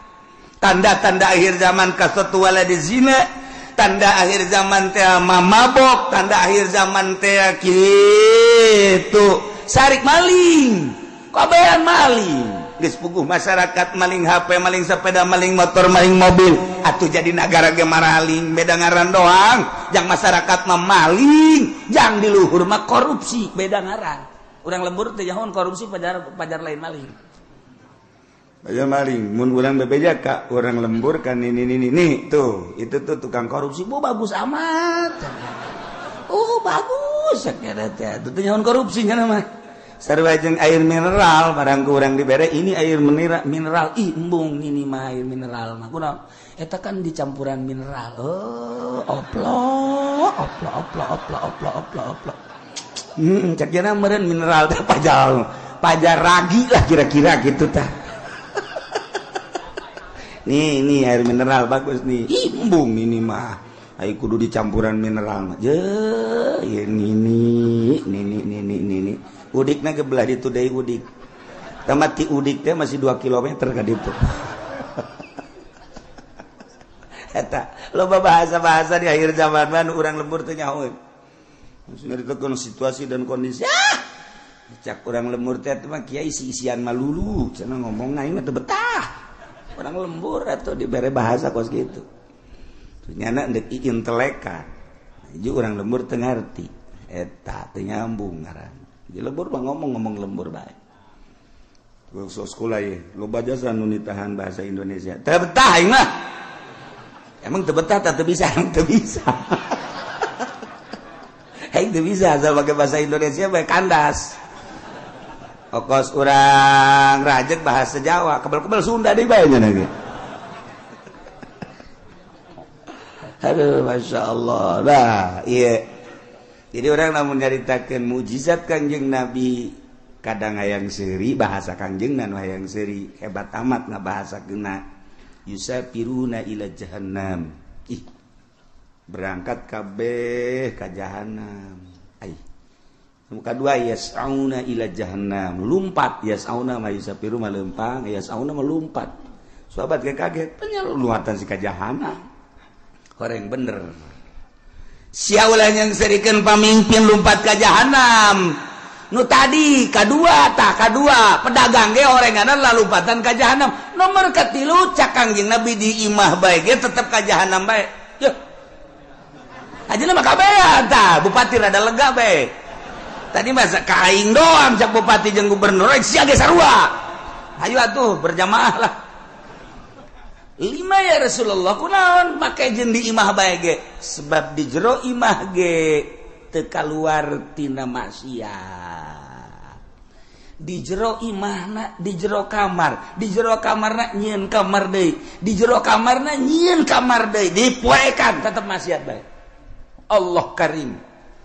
S2: Tanda-tanda akhir zaman kasatu waladi zina, tanda akhir zaman teh mamabok, tanda akhir zaman teh kitu sarik maling, kabehan maling. Geus puguh masyarakat maling HP, maling sepeda, maling motor, maling mobil. Atuh jadi nagara ge maraling, beda ngaran doang. Jang masyarakat mah maling, jang di luhur mah korupsi, beda ngaran.
S1: Urang lembur teh nyahoan korupsi pajar pajar lain maling.
S2: Pajar maling. Mun urang bebeja ka urang lembur kan ini ini nih tuh, itu tuh tukang korupsi. Bu bagus amat. Oh, bagus sakira teh. Itu teh nyahoan korupsi nya mah. Sarua jeung air mineral barang ku urang dibere ini air mineral, mineral ih embung ini mah air mineral mah. Kunaon? Eta kan dicampuran mineral. Oh, oplo, oplo, oplo, oplo, oplo, oplo, oplo. Cek jana meureun mineral teh pajar pajar ragi lah kira-kira gitu tah. Nih, ini air mineral bagus nih. Ih, embung ini mah. Ai kudu dicampuran mineral mah. Je, ini ini ini ini ini ini. Udikna ge belah ditu deui udik. Tamat ti udik teh masih 2 km ka ditu. Eta loba bahasa-bahasa di akhir zaman mah urang lembur teh nyahoeun. Nyaritakeun situasi dan kondisi. Ah! Cak urang lembur teh mah kiai isi-isian malulu, cenah ngomong aing mah teu betah. Urang lembur atuh dibere bahasa kos kitu. Nyana deuk intelekan. Hiji urang lembur teu ngarti. Eta teu nyambung ngaran. Di lembur mah ngomong-ngomong lembur bae. Sok sekolah ye, loba jasa nu nitahan bahasa Indonesia. Teu betah aing mah. Emang teu betah teu bisa, teu bisa. Aing teu bisa asal pakai bahasa Indonesia bae kandas. Okos urang rajek bahasa Jawa, kebel-kebel Sunda deui bae nya ge. Aduh, Masya Allah. Nah, iya. Jadi orang lamun nyaritakeun mukjizat Kangjeng Nabi kadang hayang seuri bahasa Kangjeng nu hayang seuri hebat amat ngabahasakeunna. Yusafiruna ila jahannam. Ih. Berangkat kabeh ka jahannam. Ai. Nu kadua yas'auna ila jahannam. Lumpat yas'auna ma yusafiru ma lempang, yas'auna ma lumpat. Sahabat ge kaget, penyeluatan si ka jahannam. Horeng bener. Sia ulah yang serikeun pamimpin lumpat ka jahannam. Nu tadi kadua tah kadua pedagang ge orenganan lalumpatan ka jahannam. Nomor katilu cak Kangjeng Nabi di imah bae ge tetep ka jahannam bae. Yuh. Ajeuna mah kabehan tah, bupati rada lega bae. Tadi masa ka aing doang cak bupati jeung gubernur, sia ge sarua. Ayo atuh berjamaah lah. Lima ya Rasulullah kunaon make jeung di imah bae ge? Sebab di jero imah ge teu kaluar tina maksiat. Di jero imahna di jero kamar, di jero kamarna nyieun kamar deui, di jero kamarna nyieun kamar deui, dipoekan tetep maksiat bae. Allah karim.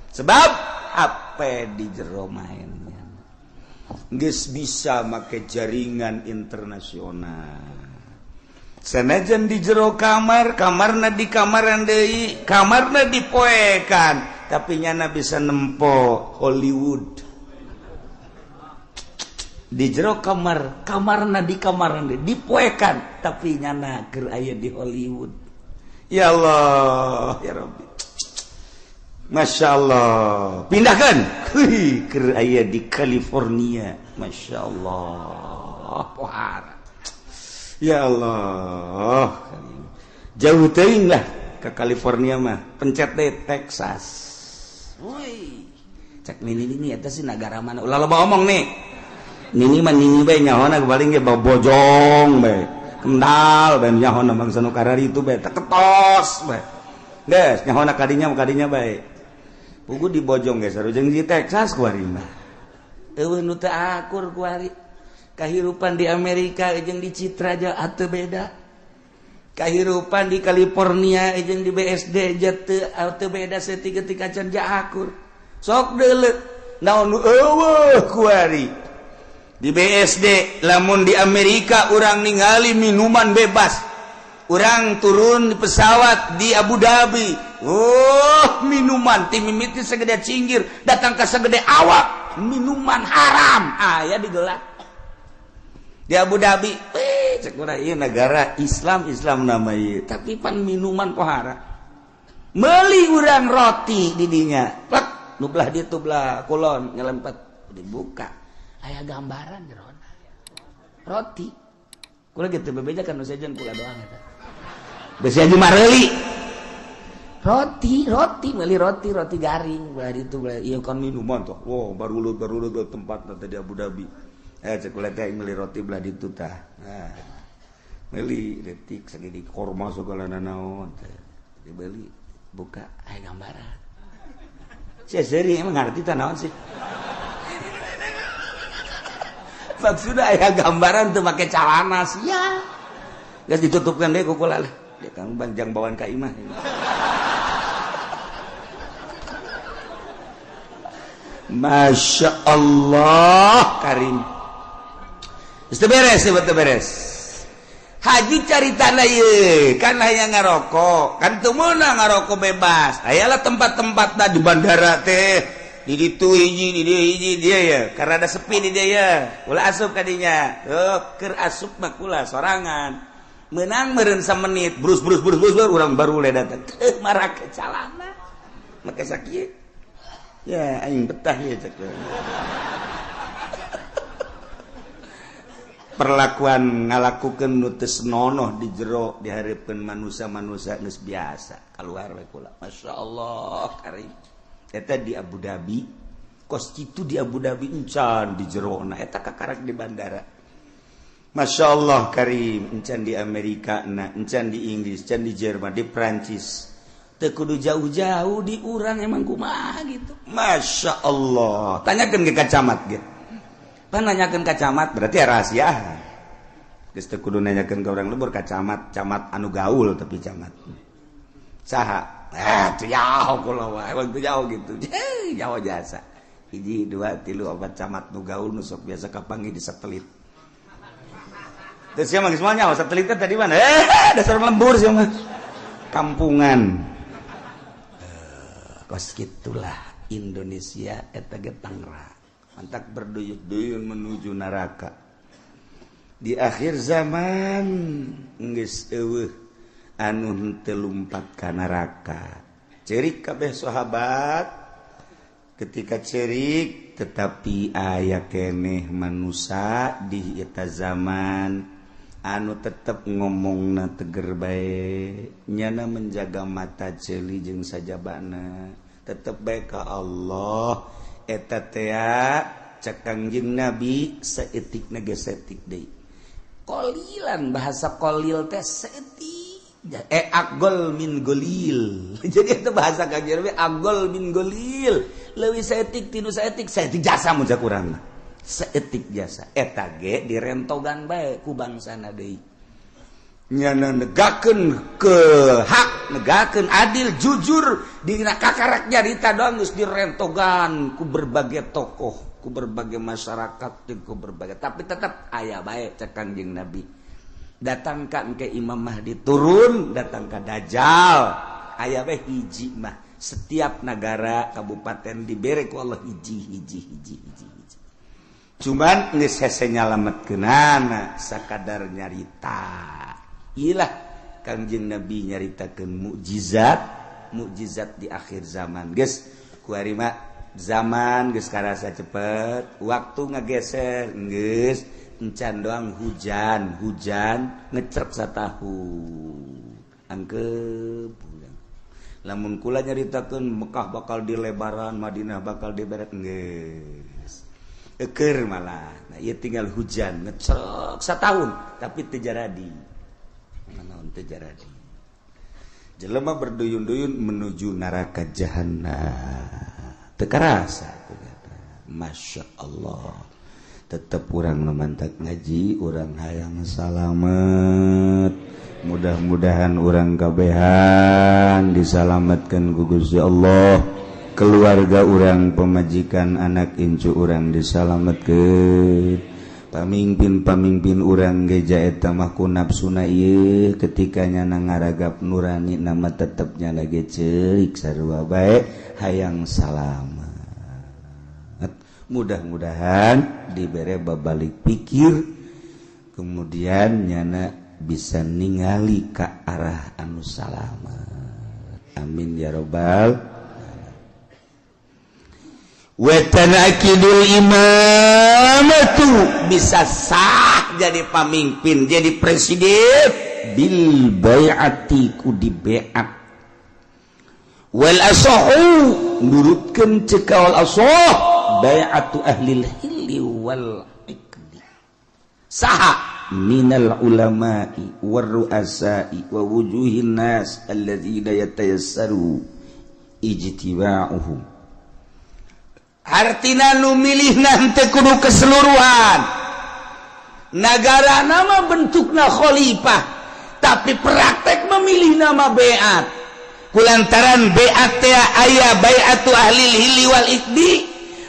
S2: Sebab apa di jero mainnya geus bisa make jaringan internasional. Sanajan di jero kamar, kamarna di kamaran deui, kamarna dipoekan, tapi nyana bisa nempo Hollywood. Di jero kamar, kamarna di kamaran deui, dipoekan, tapi nyana keur aya di Hollywood. Ya Allah, ya Rabbi. Masya Allah. Pindahkan. Keur aya di California. Masya Allah. Pohara. Ya Allah. Jauh teuing lah ke California mah. Pencet deh Texas. Woi. Cek nini nini eta sih nagara mana? Ulah loba omong nih. Nini mah nini bae nyahona paling ge bojong bae. Kendal bae nyahona bangsa nu karari itu bae teketos bae. Geus nyahona kadinya bae. Pugu di bojong geus sarua jeung di Texas kuari mah. Eueuh nu teu akur kuari. Kahirupan di Amerika jeung di Citra aja ateu beda. Kahirupan di California jeung di BSD aja teu beda saeutik ketika can akur. Sok deuleu naon nu eueuh kuari. Di BSD lamun di Amerika urang ningali minuman bebas. Urang turun di pesawat di Abu Dhabi. Oh, minuman ti mimiti segede cinggir datang ke segede awak, minuman haram aya digelar. Di Abu Dhabi, cek urang ieu negara Islam, Islam nama ieu, tapi pan minuman pohara. Meuli urang roti di dinya. Plek, nu belah ditu belah kulon nyelempet dibuka. Aya gambaran jerona. Roti. Kula gitu bebeja kan nu sejen kula doang eta. Besi aja mareuli.
S1: Roti, roti, beli roti, roti garing belah itu belah. Iya kan minuman tuh. Wow, baru baru tempat tadi Abu Dhabi. Cek teh beli roti belah ditu tah. Nah, beli detik segini korma segala nanaon teh. Dibeli, buka aya gambaran. Sia seuri emang ngarti tah naon sih? Maksudna aya gambaran teu make calana sia. Geus ditutupkeun deui ku kula lah. Dia kang banjang bawaan ka imah. Masya Allah Karim. Geus beres, betul beres. Haji cari tanah ye, kan hanya ngarokok, kan teu meunang ngarokok bebas. Ayalah tempat-tempatna di bandara teh, di ditu hiji, di dieu hiji dia ya, karena ada sepi di dia ya. Ulah asup kadinya. Tuh, keur asup mah kula sorangan. Menang meureun samenit, brus brus brus brus urang baru le datang. Teu marake calana. Make sakieu. Ya aing betah ya cek. Perlakuan ngalakukeun nu teu senonoh di jero dihareupeun manusia-manusia geus biasa keluar we kula. Masya Allah karim. Eta di Abu Dhabi, kos kitu di Abu Dhabi encan di jerona eta kakarak di bandara. Masya Allah karim, encan di Amerika na, encan di Inggris, encan di Jerman, di Prancis. Teu kudu jauh-jauh di urang emang kumaha gitu. Masya Allah. Tanyakeun ke camat ge. Pan nanyakeun ka camat berarti ya rahasia. Geus teu kudu nanyakeun ka urang lembur ka camat, camat anu gaul tapi camat. Saha? Teu jauh kula mah, emang teu jauh gitu. Jauh jasa. 1 2 3 4 camat nu gaul nu sok biasa kapanggih di satelit. Terus sia mah geus moal nyaho satelit teh tadi mana? Dasar lembur sia mah. Kampungan. Kos gitulah Indonesia eta ge Tangerang. Mantak berduyun-duyun menuju neraka. Di akhir zaman geus eueuh anu henteu lumpat ka neraka. Cerik kabeh sahabat ketika cerik tetapi aya keneh manusia di eta zaman anu tetep ngomongna teger bae, nyana menjaga mata ceuli jeung sajabana, tetep bae ka Allah. Eta tea cek Kangjeng Nabi saeutikna ge saeutik deui. Qalilan bahasa qalil teh saeutik. Agol min golil. Jadi itu bahasa Kangjeng Nabi agol min golil. Leuwih saeutik tinu saeutik, saeutik jasa mun cak urang mah. Saeutik jasa. Eta ge direntogan bae ku bangsana deui. Nyana negakeun ke hak, negakeun adil, jujur dina kakarak nyarita doang geus direntogan ku berbagai tokoh, ku berbagai masyarakat, ku berbagai, tapi tetap aya bae cek Kangjeng Nabi. Datang ka ke Imam Mahdi turun, datang ka Dajjal, aya bae hiji mah. Setiap negara kabupaten dibere ku Allah hiji hiji hiji hiji. Hiji. Cuman geus hese nyalametkeunana sakadar nyarita. Ilah Kangjeng Nabi nyaritakeun mukjizat, mukjizat di akhir zaman. Geus kuari mah zaman geus karasa cepet, waktu ngageser geus encan doang hujan, hujan ngecrek satahun. Angkep urang. Lamun kula nyaritakeun Mekah bakal dilebaran, Madinah bakal diberet geus. Eukeur malah. Nah, ieu tinggal hujan ngecrek satahun tapi teu jaradi. Naon teu jaradi. Jelema berduyun-duyun menuju neraka jahanam. Teu karasa ku kata. Masya Allah. Tetep urang nu mantak ngaji, urang hayang salamet. Mudah-mudahan urang kabehan disalametkeun ku Gusti Allah. Keluarga urang, pemajikan, anak incu urang disalametkeun. Pamimpin-pamimpin urang geja eta mah ku nafsuna ieu ketika nyana ngaragap nurani nama tetep nyana ge ceurik sarua bae hayang salamet. Mudah-mudahan dibere babalik pikir kemudian nyana bisa ningali ka arah anu salamet. Amin ya robbal. Wetanakidul imamatu bisa sah jadi pamimpin, jadi presiden bil bai'ati ku di bai'at.
S2: Wal asahu, nurutkeun ceuk kaul asah, bai'atu ahlil hilli wal iqdi. Saha? Minal ulama'i war ru'asa'i wa wujuhin nas alladzina yatayassaru ijtiba'uhum. Artina nu milih nanti kudu keseluruhan negara. Nama bentukna khalifah, tapi praktek memilih nama beat kulantaran beat aya bai'atu ahli hilli wal iqdi,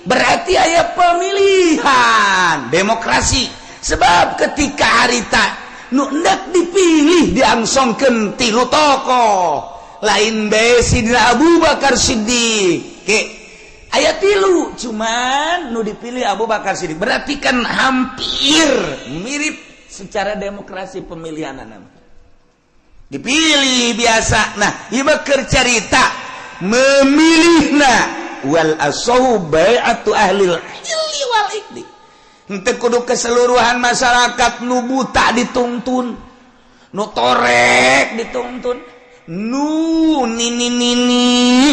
S2: berarti aya pemilihan demokrasi. Sebab ketika harita nu endek dipilih diangsongkeun tilu tokoh, lain bae Sidina Abu Bakar Siddiq ke aya tilu, cuman nu dipilih Abu Bakar Siddiq. Berarti kan hampir mirip secara demokrasi pemilihan nama dipilih biasa. Nah, ieu keur carita memilihna. Wal asahu bai'atu ahlil hilli wal iqdi. Henteu kudu keseluruhan masyarakat. Nu buta dituntun, nu torek dituntun, nu nini nini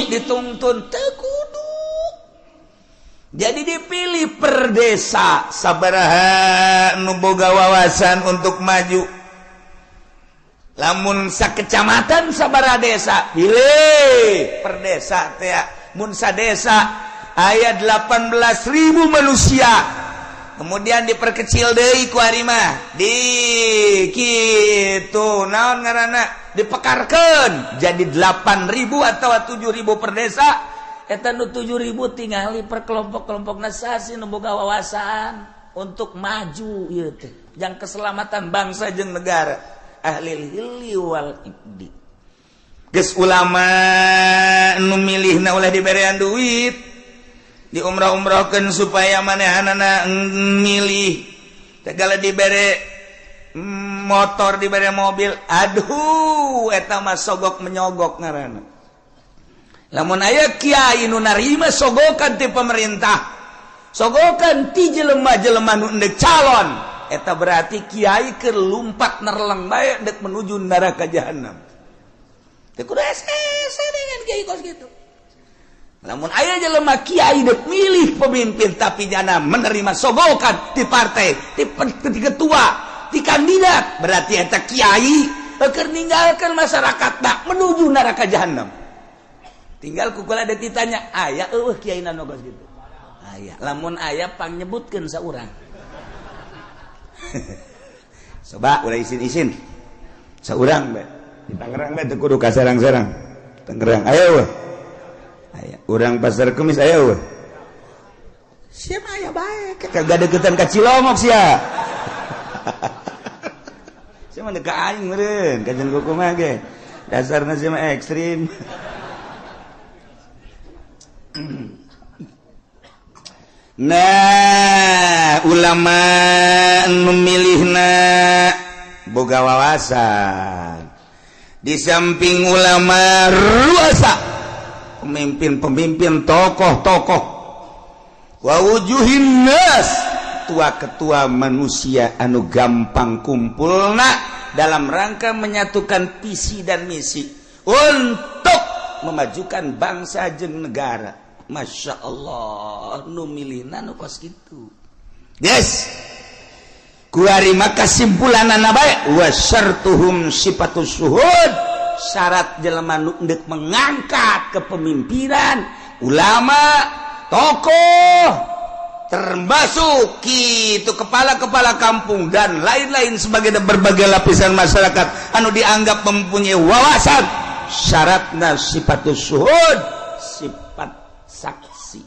S2: dituntun, teu kudu. Jadi dipilih per desa sabaraha nu boga wawasan untuk maju. Lamun sakecamatan sabaraha desa, pilih per desa teh. Mun sadesa aya 18.000 manusia, kemudian diperkecil deui ku ari mah di kitu, naon ngaranna, dipekarkeun jadi 8000 atau 7000 per desa. Eta nu 7000 tingali per kelompok-kelompok nasasi nu boga wawasan untuk maju ieu teh jang keselamatan bangsa jeung negara. Ahli hilli wal iqdi. Geus ulama nu milihna ulah diberean duit, diumrah-umrahkeun supaya manehanana milih. Segala dibere motor, dibere mobil, aduh, eta mah sogok menyogok ngaranna. Lamun aya kiai nu narima sogokan ti pemerintah, sogokan ti jelema-jelema nu endek calon, eta berarti kiai keur lumpat nerleng bae dek menuju neraka jahanam. Teu kudu hese dengan kiai kos gitu. Lamun aya jelema kiai dek milih pemimpin tapi jana menerima sogokan ti partai, ti ketua, ti kandidat, berarti eta kiai keur ninggalkeun masyarakat tak menuju neraka jahanam. Tinggal kukula ada ditanya, aya eueuh kiai nu kos gitu? Aya. Lamun aya, pangnyebutkeun saurang. Coba ulah isin-isin, saurang bae di Tangerang bae, teu kudu ka Serang-Serang. Tangerang aya eueuh? Aya. Urang Pasar Kemis aya eueuh? Siapa aya bae, kagak deketan ka Cilongok sia. Sia mah ka aing meureun, kajian kumaha ge. Dasarna sia mah ekstrim. Nah, ulama memilihna boga wawasan. Di samping ulama, ruasa, pemimpin-pemimpin, tokoh-tokoh, wa wujuhin nas, ketua-ketua manusia anu gampang kumpulna dalam rangka menyatukan visi dan misi untuk memajukan bangsa jeung negara. Masya Allah, nu milihna nu kos kitu. Yes, kuari maka kesimpulanana bae, wa syartuhum sifatus syuhud. Syarat jelema nu endek mengangkat kepemimpinan, ulama, tokoh, termasuk itu kepala-kepala kampung dan lain-lain sebagai berbagai lapisan masyarakat anu dianggap mempunyai wawasan, syaratna sifatus syuhud, sifat saksi.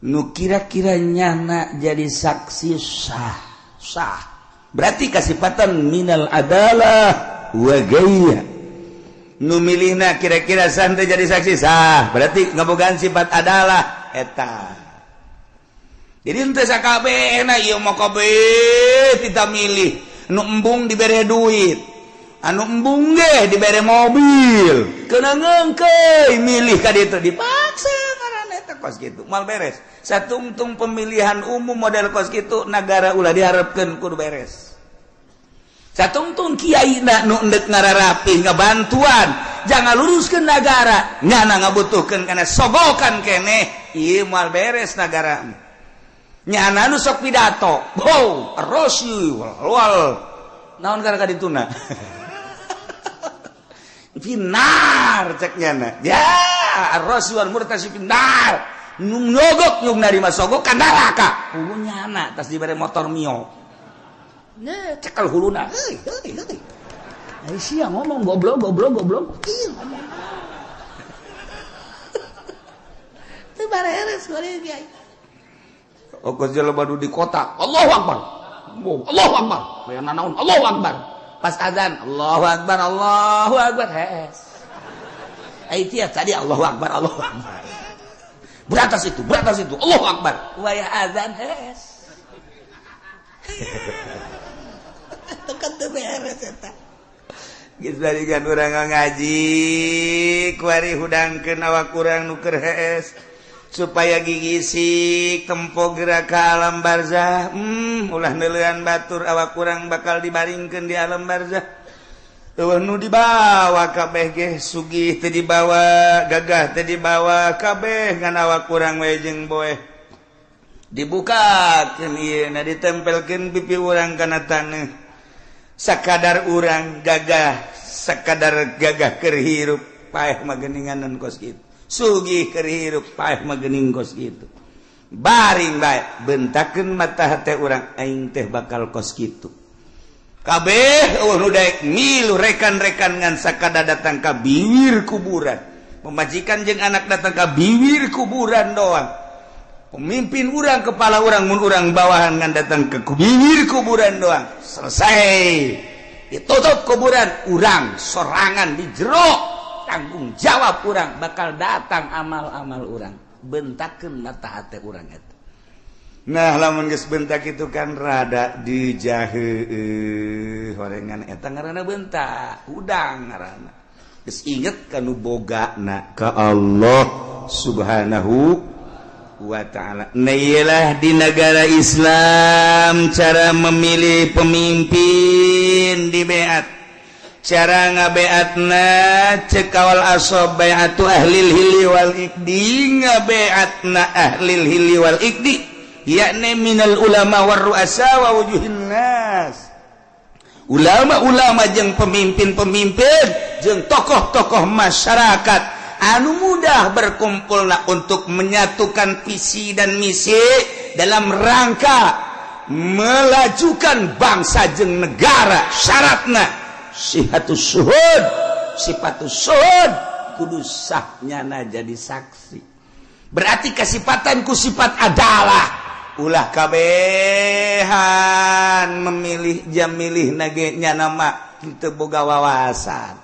S2: Nu kira-kira nyana jadi saksi sah, sah berarti kasifatan minal adalah wa gaya. Nu milihna kira-kira santai jadi saksi sah, berarti ngabogaan sifat adalah eta. Jadi henteu sakabehna ieu mah, kabeh kita milih. Nu embung dibere duit, anu embung ge dibere mobil, kena ngengkeuy milih ka ditu, dipaksa ngaranna. Eta kos kitu moal beres. Satungtung pemilihan umum model kos kitu, negara ulah diharapkeun kudu beres. Satungtung kiai na nu endek ngararapih ngabantuan. dibawa jangan luruskeun negara nyana ngabutuhkeun kana sogokan keneh ieu moal beres negara nyana nu sok pidato wow rosi wal naon gara dituna finar cek nyana ya rosi wal murtasi finar nyogok nyug narima sogok ka neraka hulu nyana tas dibere motor Mio ne cekel huluna heuy heuy heuy ai sia ngomong goblok goblok goblok ieu ngomong teu bareres goreng kiai okos jelema nu di kota Allahu akbar Allahu akbar aya nanaon Allahu akbar pas azan Allahu akbar Allahu akbar hees ai tia tadi Allahu akbar Allahu akbar beratas itu Allahu akbar wayah azan hees tekan teu beres eta geus barigan urang ngaji kuari hudangkeun awak urang nu keur hees supaya gigisik tempo gerak ka alam barzah ulah neuleuan batur awak urang bakal dibaringkeun di alam barzah eueuh nu dibawa kabeh ge sugih teu dibawa gagah teu dibawa kabeh ngan awak urang we jeung boeh dibukakeun ieu na ditempelkeun pipi urang kana taneuh sakadar urang gagah sakadar gagah keur hirup paeh mah geuninganan kos kitu sugih keur hirup paeh mah geuning kos kitu baring bae bentakeun mata hate urang aing teh bakal kos kitu kabeh eueuh nu daek milu rekan-rekan ngan sakada datang ka bibir kuburan pemajikan jeung anak datang ka bibir kuburan doang pemimpin urang kepala urang mun urang bawahan ngan datang ke bibir kuburan doang selesai ditutup kuburan urang sorangan di jero tanggung jawab urang bakal datang amal-amal urang bentakeun mata hate urang eta. Nah lamun geus bentak itu kan rada dijahe horengan eta ngaranna bentak udang ngaranna geus inget kanu bogana ka Allah Subhanahu wa ta'ala. Nah iyalah di negara Islam cara memilih pemimpin di beat cara ngabeatna cek kawal asob bai'atu ahlil hili wal ikdi ngabeatna ahlil hili wal ikdi yakni minal ulama war ru'asa wa wujuhin nas ulama-ulama jeung pemimpin-pemimpin jeung tokoh-tokoh masyarakat anu mudah berkumpulna untuk menyatukan visi dan misi dalam rangka melajukan bangsa jeung negara. Syaratna sihatus suhud sifatus suhud kudu sahnyana jadi saksi berarti kasipatan ku sifat adalah ulah kabehan memilih jam milih nage nya nama henteu boga wawasan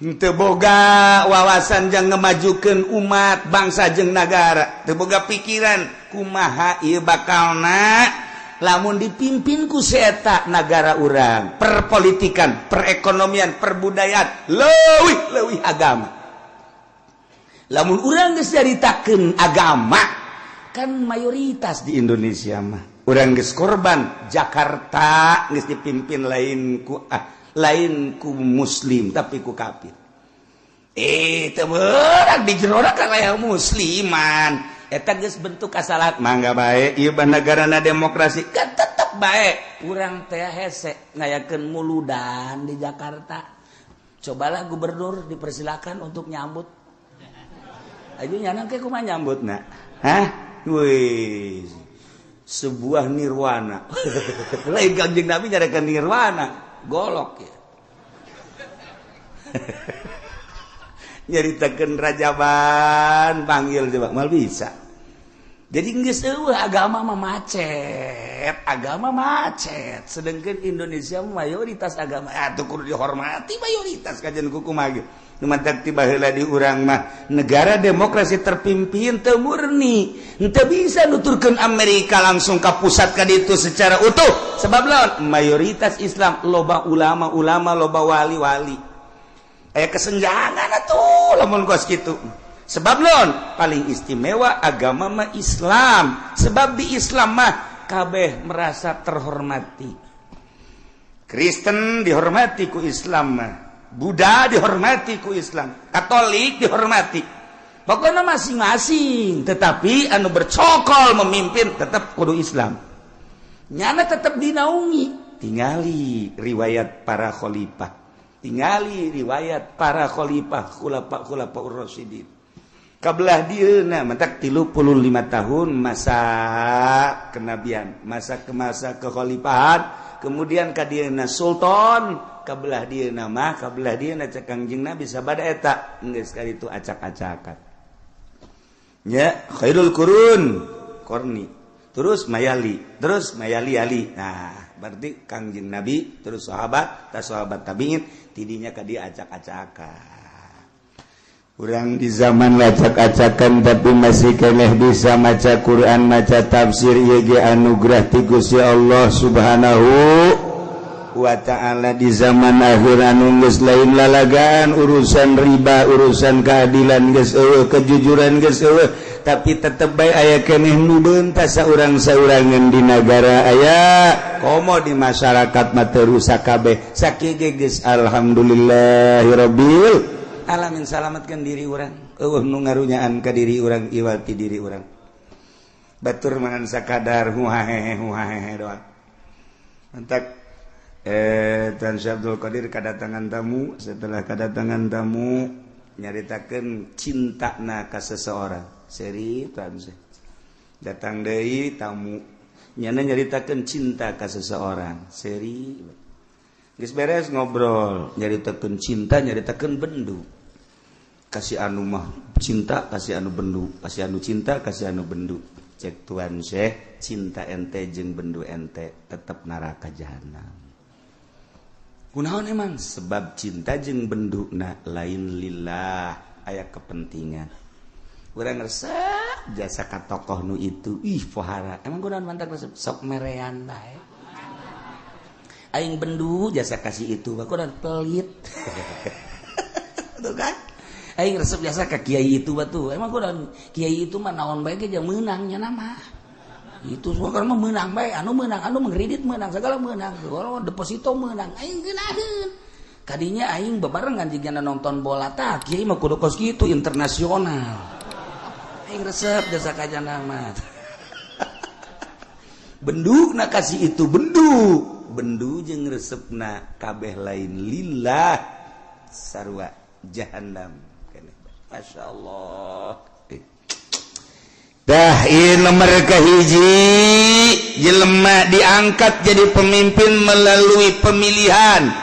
S2: henteu boga wawasan jang ngemajukeun umat bangsa jeung nagara teu boga pikiran kumaha ieu bakalna lamun dipimpin ku si eta nagara urang perpolitikan perekonomian perbudayaan leuwih-leuwih agama lamun urang geus nyaritakeun agama kan mayoritas di Indonesia mah urang geus korban Jakarta geus dipimpin lain ku muslim tapi ku kafir teu beurang di jerona kan aya musliman eta geus bentuk kasalahan mangga bae ieu negarana demokrasi kan tetep bae urang teh hese ngayakeun muludan di Jakarta cobalah gubernur dipersilakan untuk nyambut ayo nyana ke kumaha nyambutna hah wih sebuah nirwana lain Kangjeng Nabi nyarakan nirwana golok ya nyaritakeun rajaban panggil coba mal bisa jadi geus eueuh agama mah macet agama macet sedangkan Indonesia mayoritas agama atuh kudu dihormati mayoritas kajian kumaha ge nu mantak tiba heula di urang mah negara demokrasi terpimpin teu murni henteu bisa nuturkeun Amerika langsung ka pusat ka ditu secara utuh sebab lawan mayoritas Islam loba ulama-ulama loba wali-wali aya kesenjangan atuh lamun kos kitu sebab lawan paling istimewa agama mah Islam sebab di Islam mah kabeh merasa terhormati Kristen dihormati ku Islam mah Buddha dihormati ku Islam, Katolik dihormati. Pokoknya masing-masing, tetapi anu bercokol memimpin tetap kudu Islam. Nyana tetap dinaungi. Tingali riwayat para khalifah, tingali riwayat para khalifah khulafa ur-rasyidin. Kabelah dieuna mentak 35 tahun masa kenabian, masa ke masa kekhalifahan, kemudian ka dieuna sultan, kabelah dieuna mah kabelah dieuna cek Kangjeng Nabi sabada eta geus kali itu acak-acakan. Nya khairul qurun qarni, terus mayali, terus mayali ali. Nah, berarti Kangjeng Nabi terus sahabat, tas sahabat tabiin tidinya ka dia acak-acakan. Urang di zaman acak-acakan tapi masih keneh bisa maca Quran, maca tafsir ieu ge anugerah ti Gusti Allah Subhanahu wa ta'ala. Di zaman akhir anu geus lain lalagaan urusan riba, urusan keadilan geus eueuh, kejujuran geus eueuh, tapi tetep bae aya keneh nu beuntas saurang-saurangan di nagara aya, komo di masyarakat mah teu rusak kabeh. Sakieu ge geus alhamdulillahirabbil alamin, salamatkan diri urang, eueuh nu ngarunyaan ka diri urang, iwal ti diri urang. Batur mangan sakadar huhahehe huhahehe doang. Mantak Tuan Syekh Abdul Qadir kedatangan tamu, setelah kedatangan tamu nyaritakeun cintana ka seseorang. Seri Tuan Syekh. Datang deui tamu, nyana nyaritakeun cinta ka seseorang. Seri. Geus beres ngobrol, nyaritakeun cinta, nyaritakeun bendu. Kasih anu mah cinta, kasih anu bendu, kasih anu cinta, kasih anu bendu. Cek Tuan Syekh, cinta ente jeung bendu ente tetep neraka jahanam. Kunaon emang? Sebab cinta jeung benduna lain lillah, aya kepentingan. Urang resep jasa ka tokoh nu itu, ih pohara. Emang kunaon mantak resep sok merean bae. Aing bendu jasa kasih itu, kunaon pelit. Tuh kan? Aing resep jasa ka kiai itu batu. Emang kunaon kiai itu mah naon bae ge meunang nya nama. Itu semua kan mah meunang bae, anu meunang, anu mengkredit meunang, segala meunang, orang deposito meunang, aing geunaheun. Kadinya aing bebarengan jigana nonton bola tah, kiai mah kudu kos kitu internasional. Aing resep jasa ka jana mah. Bendu na kasih itu bendu, bendu jeung resepna kabeh lain lillah sarua jahannam. Masya Allah. Dah ieu nomor kahiji jelema diangkat jadi pemimpin melalui pemilihan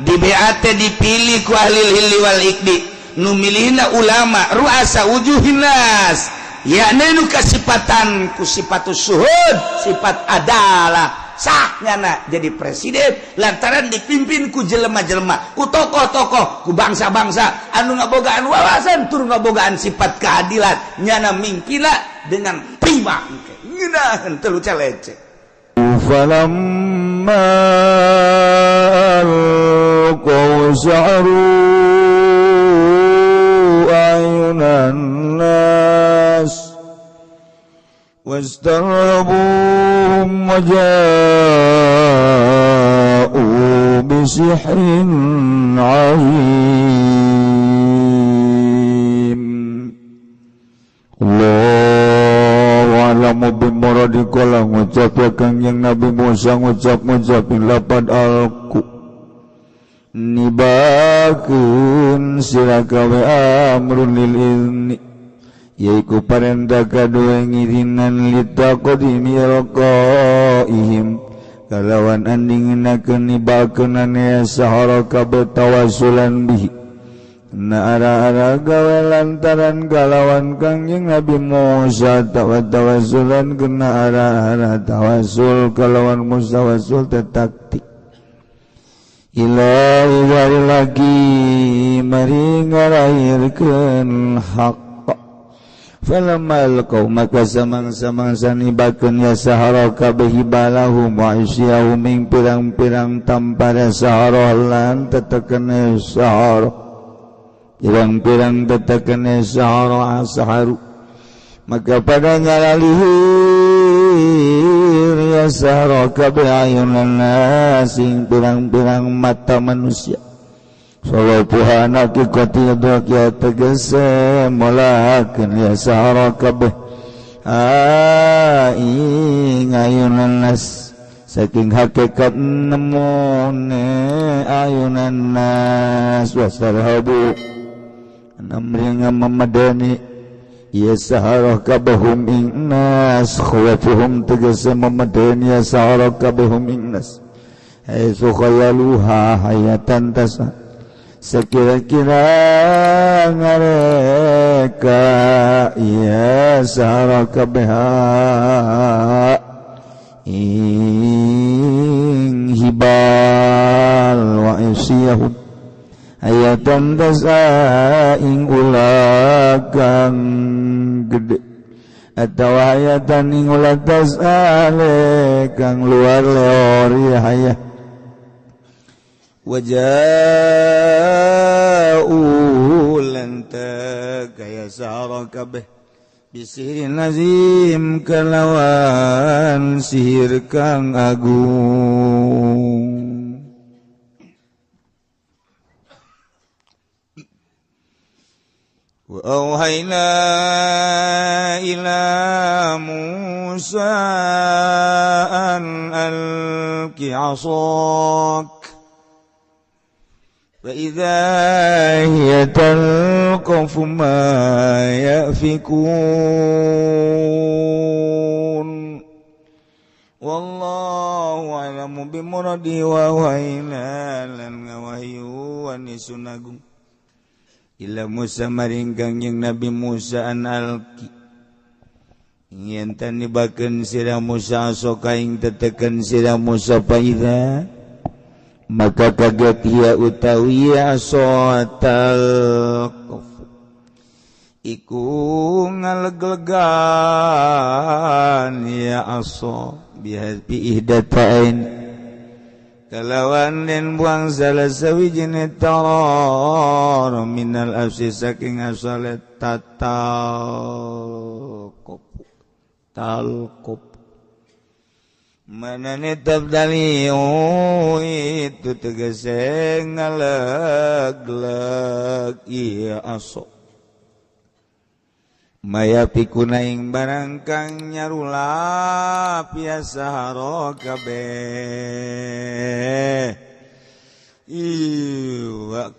S2: di BAT dipilih ku ahli hilli wal iqdi, nu milihna ulama ruasa wujuhin nas, yakni nu kasipatan ku sifatus suhud, sifat adalah sahnya jadi presiden lantaran dipimpin ku jelema-jelema, ku tokoh-tokoh, ku bangsa-bangsa anu ngabogaan wawasan tur ngabogaan sifat keadilan, nyana mingkina dengan prima ngeunaheun teu lecek.
S4: Falamma alqaw sa'ru ayunan nas واسترهبوهم وجاءوا بسحر عظيم. الله أعلم بمراد kala ngucap ya Kangjeng Nabi Musa ngucap-ngucapin lapad alku nibakeun sira kawe amrun lil izni yaiku parenta kadua ngirinan litaqdimi alqaihim kalawan andinginakeun nibakeunana ya sahara kabeh tawassulan bihi na ara-ara gawe lantaran kalawan Kangjeng Nabi Musa tawassulan kena ara-ara tawassul kalawan mustawassul tetaktik ila lagi mari ngarahirkeun hak. Falamma alqaw maka samang-samangsa nibakeun ya sahara kabeh hibalahum wa isyahum ing pirang-pirang tampara sahara lan tetekene sahara pirang-pirang tetekene sahara asaharu maka pada ngalalihir ya sahara kabeh ayunan nas ing pirang-pirang mata manusia. Sawapuha haqiqati ya tegese molakeun ya sahara kabeh ing ayunan nas saking hakikat nemune ayunan nas wasarhabu namringa memadani ya sahara kabehum ing nas khawafuhum tegese memadani ya sahara kabehum ing nas haitsu khayaluha hayatan tasa sekira-kira mereka ya sahara kabeha ing hibal wa isiyahum hayatan tasa ing ulah kang gede atau hayatan ing ulah tasa kang luar leor ya hayah waja'u lan gaya sahara kabeh bisihirin azim kalawan sihir kang agung. Wa auhayna ila Musa an alqi 'asak فإذا هي تلقف ما يأفكون والله أعلم بمراده وأوحينا lan ngawahyu anisun agung ila Musa maring Kangjeng Nabi Musa an alqi yen tan nibakeun sira Musa soka ing teteken sira Musa faida maka kaget ia utawi asotal iku ngaleglegan ya aso bihadbi ihdatain kalawan den buang salah sawijine taror minal afsi saking asale tatal talqop manane tabdali itu tegese ngalegleg iya aso maya pikuna ing barang kang nyarulap ya sahara kabeh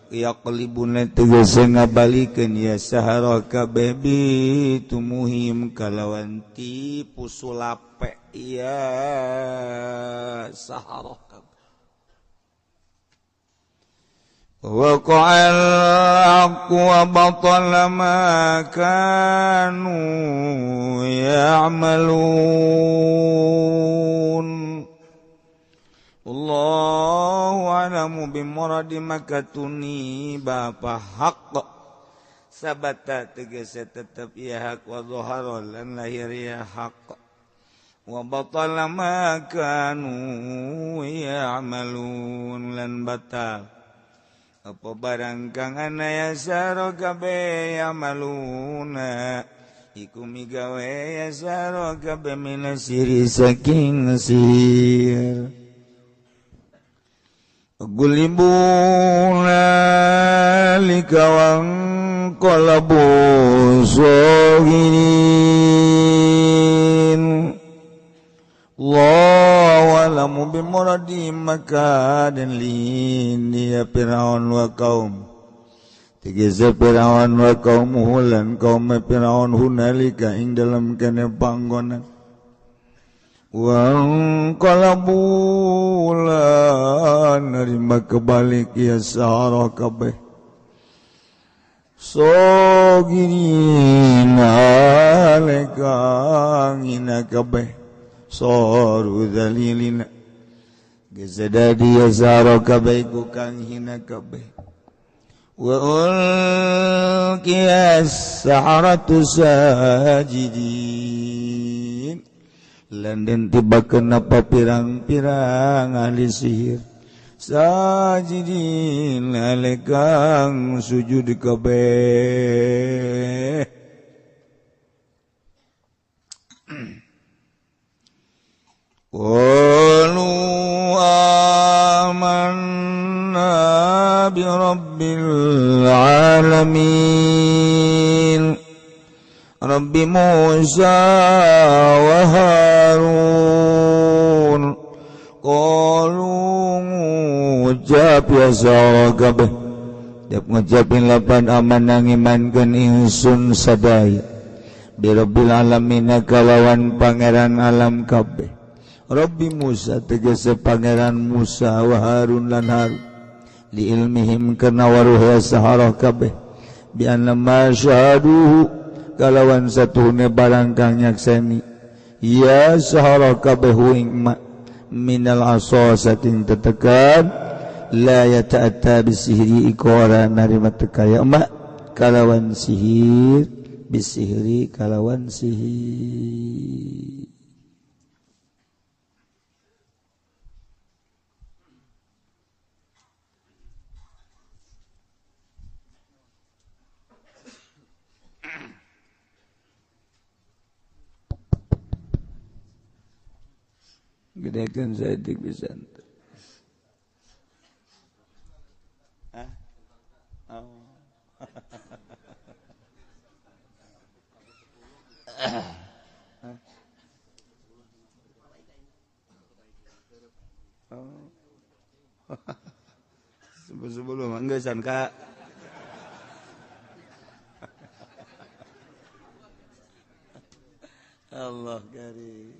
S4: yaqlibuna tegese ngabalikeun ya sahara kabeh bitumuhim kalawan tipu sulape ya sahara waqa'al haqqu wa batala ma kanu ya'malun. Allahu a'lamu bimuradi makatuni bapa haqq sabata tegese tetep ya hak wa zahara lan lahir ya haqq wa batala ma kanu ya'malun lan batal apa barang kang ana ya saro kabeh yamaluna iku migawe ya saro kabeh minasiri saking sihir gulibuna likawang qalabu sohirin. Allahu a'lamu bimuradi maka dan lini ya Fir'aun wa kaum tegese Fir'aun wa kaum lan kaum Fir'aun hunalika ing dalam kene panggonan wa qalabu lan nerima kebalik ya sahara kabeh sogirin alekang ina kabeh soru dalilina gezadadi ya sahara kabeh ku kang hina kabeh wa ulqiya as-saharatu sajidin lan den tibakeun apa pirang-pirang ahli sihir sajidin alekang sujud kabeh. Qalu amanna bi rabbil Rabbi Musa wa Harun qalu ngucap ya sahara kabeh dap ngucapin lapan aman ngimankeun ingsun sadaya bi rabbil alamin kalawan pangeran alam kabeh Rabbi Musa tegese pangeran Musa wa Harun lan Harun li ilmihim kana waruh ya sahara kabeh bi anna ma syahaduhu kalawan satuhune barang kang nyakseni ya sahara kabeh ing ma minal asa saking tetekan la yata'atta bisihri iku ora narima teka ya ma kalawan sihir bisihri kalawan sihir. Gedekan saeutik pisan. Hah? Oh. Oh. Sebelum enggak san Kak. Allah karim.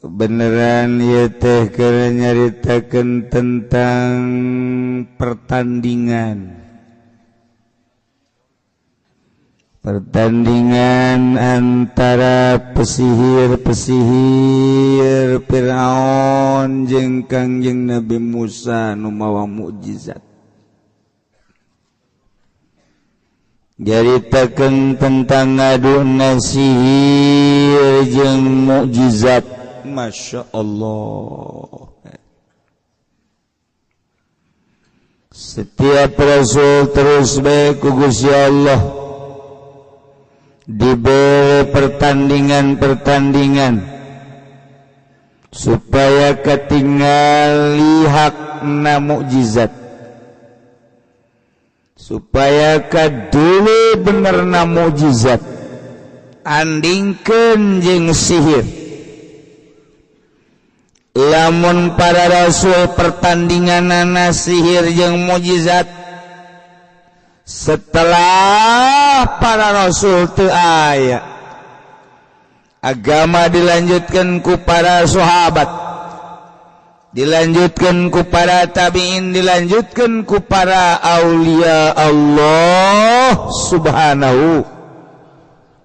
S4: Beneran ya teh keur nyaritakeun tentang pertandingan. Pertandingan antara pesihir-pesihir Fir'aun jeung Kangjeng Nabi Musa nu mawa mukjizat. Nyaritakeun tentang ngaduna sihir jeung mukjizat. Masya Allah. Setiap rasul terus baik ku Gusti Allah diberi pertandingan-pertandingan supaya ketinggali hakna mukjizat, supaya kadulu benerna mukjizat andingkeun jeung sihir. Lamun para rasul pertandinganana sihir jeung mukjizat, setelah para rasul teu aya, agama dilanjutkan ku para sahabat, dilanjutkan ku para tabi'in, dilanjutkan ku para aulia Allah subhanahu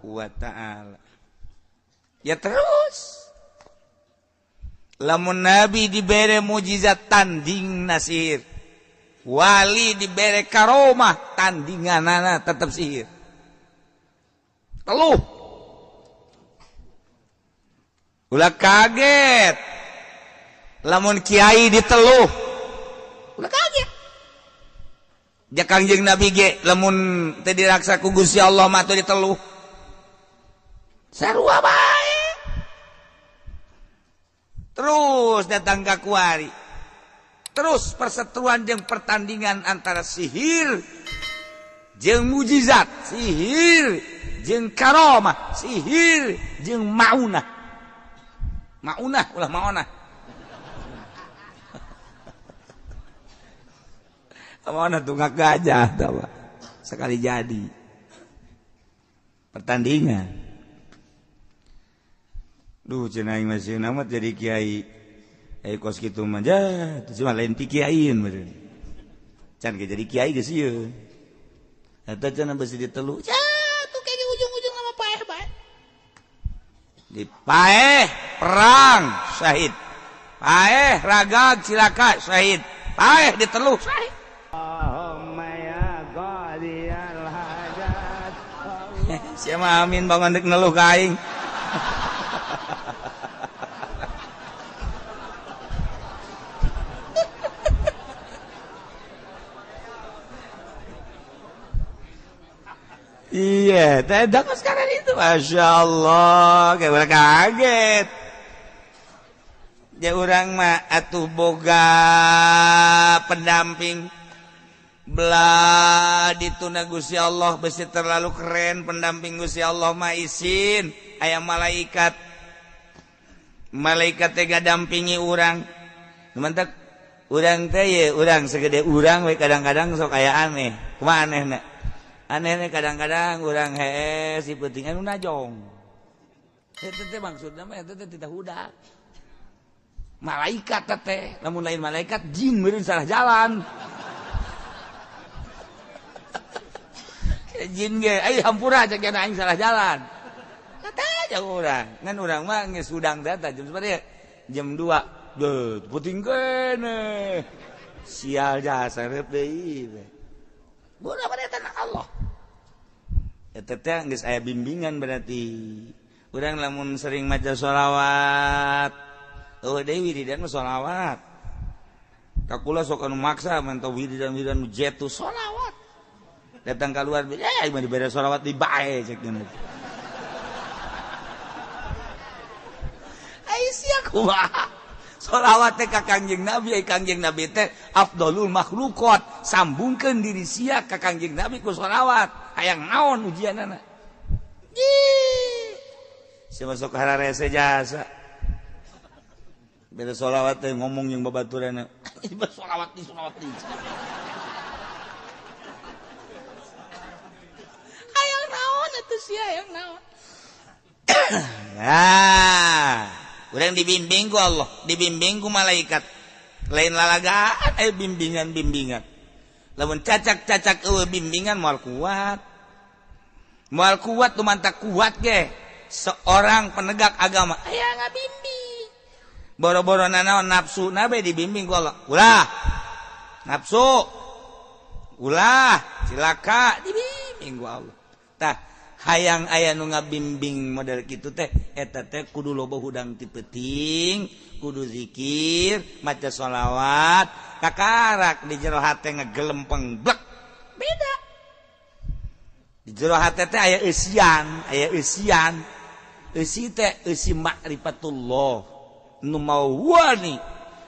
S4: wa ta'ala. Ya terus lamun nabi dibere mukjizat tanding nasihir, wali dibere karomah tandinganana tetap sihir. Teluh ulah kaget lamun kiai diteluh, ulah kaget. Ja Kangjeng Nabi ge lamun teu diraksa ku Gusti Allah mah teu diteluh, sarua bae. Terus datang ke kuari, terus perseteruan jeung pertandingan antara sihir jeung mujizat, sihir jeung karomah, sihir jeung maunah. Maunah ulah maonah. Maonah tunggak gajah tawa. Sekali jadi pertandingan. Duh cenah aing masih amat jadi kiai. Kos kitu mah jah, teu mah lain ti kiaiin meureun. Can ge jadi kiai geus ieu. Eta cenah besi ditelu.
S1: Cah, tuh kayaknya ujung-ujung lama paeh bae.
S4: Di paeh perang syahid. Paeh ragag cilaka syahid. Paeh ditelu syahid.
S2: Allahumma ya qadiyal hajat.
S4: Sia mah amin bangun deuk neluh ka aing. Iya, tidak sekarang itu, masya Allah, kayak orang kaget. Ya orang mah atuh boga pendamping,
S2: Belah dituna Gusti Allah besi terlalu keren pendamping Gusti Allah mah isin aya malaikat. Malaikat teh gadampingi urang. Mantak urang teh ye urang segede urang we kadang-kadang sok aya aneh. Kumaha anehna? Anehna kadang-kadang urang hees si peuting anu najong. Eta teh maksudna mah eta teh tidak hudak. Malaikat teh, lamun lain malaikat jin meureun salah jalan. Jin ge ai hampura cek aing salah jalan. Kata aja urang. Ngan urang mah geus hudang teh jam sabaraha? Jam 2. Deuh, peuting keneh. Sial jasa reup deui. Budak pada tanah Allah. Eta teh geus aya bimbingan berarti. Urang lamun sering maca sholawat. Eueuh deui wiridan mah sholawat. Ka kula sok anu maksa mantau wiridan-wiridan nu jetu sholawat. Datang keluar, eh mah dibere sholawat di bae cek dina. Ai sia kumaha? Sholawat teh ka Kangjeng Nabi, ai Kangjeng Nabi teh afdalul makhluqat. Sambungkeun diri sia ka Kangjeng Nabi ku sholawat. Hayang naon ujianana? Ih. Sia masuk hararese jasa. Bere sholawat teh ngomong jeung babaturanna. Sholawat di sholawat di. Hayang naon atuh sia hayang naon. Nah, urang dibimbing ku Allah, dibimbing ku malaikat. Lain lalagaan aya bimbingan-bimbingan. Lamun cacak-cacak eueuh bimbingan moal kuat. Moal kuat lumantak kuat ge. Seorang penegak agama aya ngabimbing. Boro-boro nanaon nafsu nabe dibimbing ku Allah. Ulah. Nafsu. Ulah, cilaka dibimbing ku Allah. Tah, hayang aya nu ngabimbing model kitu teh eta teh kudu loba hudang ti peuting, kudu zikir, maca sholawat, kakarak di jero hate ngegelempeng blek. Beda. Di jero hate teh aya eusian, aya eusian. Eusi teh eusi makrifatullah. Nu mawa wani,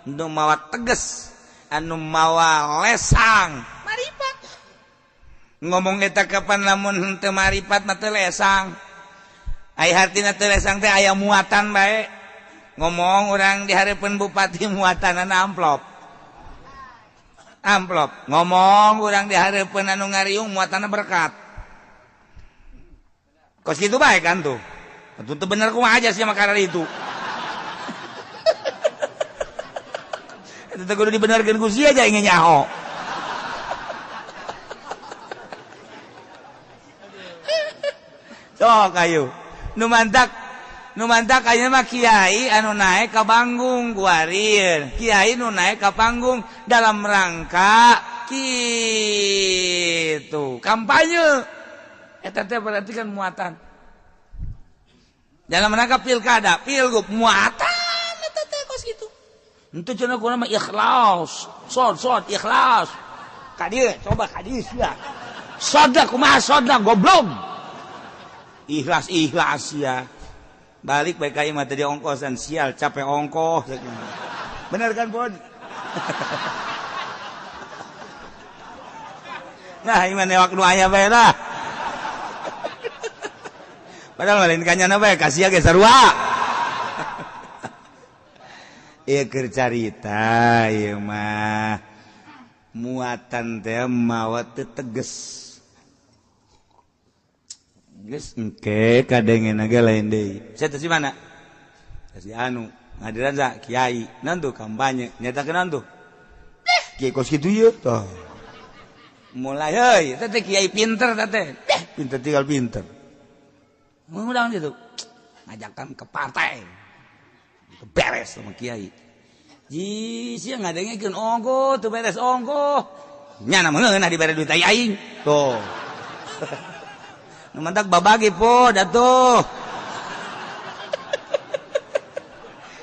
S2: nu mawa tegas, anu mawa lesang, maripat. Ngomong eta kapan lamun henteu maripat mah teu lesang. Ai hartina teu lesang teh aya muatan bae. Ngomong urang di hareupeun bupati muatanana amplop. Amplop. Ngomong urang di hareupeun anu ngariung muatanna berkat. Kos kitu bae kan tuh. Atuh teu bener kumaha aja sia makanan itu. Eta kudu dibenerkeun ku sia aja ingin nyaho. Sok ayo. Nu mantak ayeuna mah kiai anu naek ka panggung kuarir. Kiai nu naek ka panggung dalam rangka kitu kampanye. Eta teh berarti kan muatan. Dalam rangka pilkada, pilgub muatan eta teh kos kitu. Henteu cenah kuna mah ikhlas. Sod ikhlas. Ka dieu coba ka dieu sia. Soda kumaha soda goblok. Ikhlas ya. Balik baik ka imah tadi ongkosan sial capek ongkoh. Bener kan Bon? Nah imah newak nu aya bae lah. Padahal lain kanyana bae kasih ge sarua. Ieu keur carita ieu mah muatan teh mawa teu teges. Geus engke kadengeuna ge lain deui. Saya teh si mana? Si anu ngadiran sa kiai, naon tuh kampanye, nyatakeun naon tuh? Kiai kos kitu ieu tah. Mulai heuy, teh teh kiai pinter teh teh. Pinter tinggal pinter. Ngundang gitu. Ngajakan ke partai. Beres sama kiai. Ji sia ngadengekeun ongkoh teu beres ongkoh. Nyana meungeunah dibere duit aing. Tuh. Nu mantak babagi po datuh.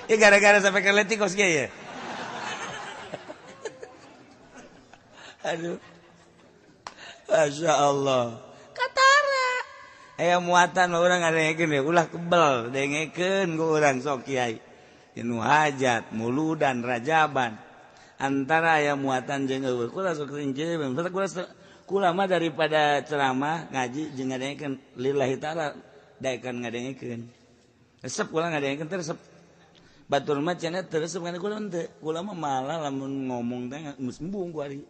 S2: Ya gara-gara sampai ke leutik kos kieu ya. Aduh. Masya Allah. Katara. Aya muatan mah urang ngadengekeun we ulah kebel dengekeun ku urang sok kiai. Inu hajat, muludan, rajaban. Antara aya muatan jeung eueuh. Kula sok sering kula mah daripada ceramah ngaji jeung ngadengekeun lillahi taala daekan ngadengekeun. Resep kula ngadengekeun teh resep. Batur mah cenah teu resep kana kula henteu. Kula mah malah lamun ngomong teh geus embung ku ari.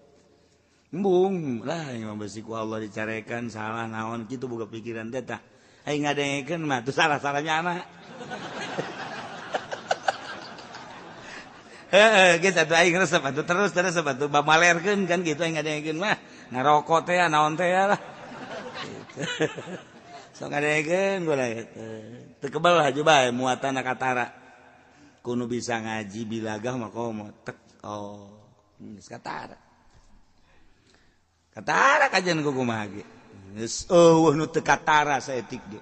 S2: Embung lah yang besi ku Allah dicarekan salah naon kitu boga pikiran teh tah. Aing ngadengekeun mah teu salah-salahnya anak. Heeh, geus atuh aing resep atuh terus resep atuh bamalerkeun kan kitu aing ngadengekeun mah ngarokok teh naon teh lah. Sok ngadengekeun kula teu kebel haju bae muatan katara. Kuno bisa ngaji bilagah mah komo tek oh geus katara. Katara kajian ku kumaha ge. Geus eueuh nu teu katara saeutik ge.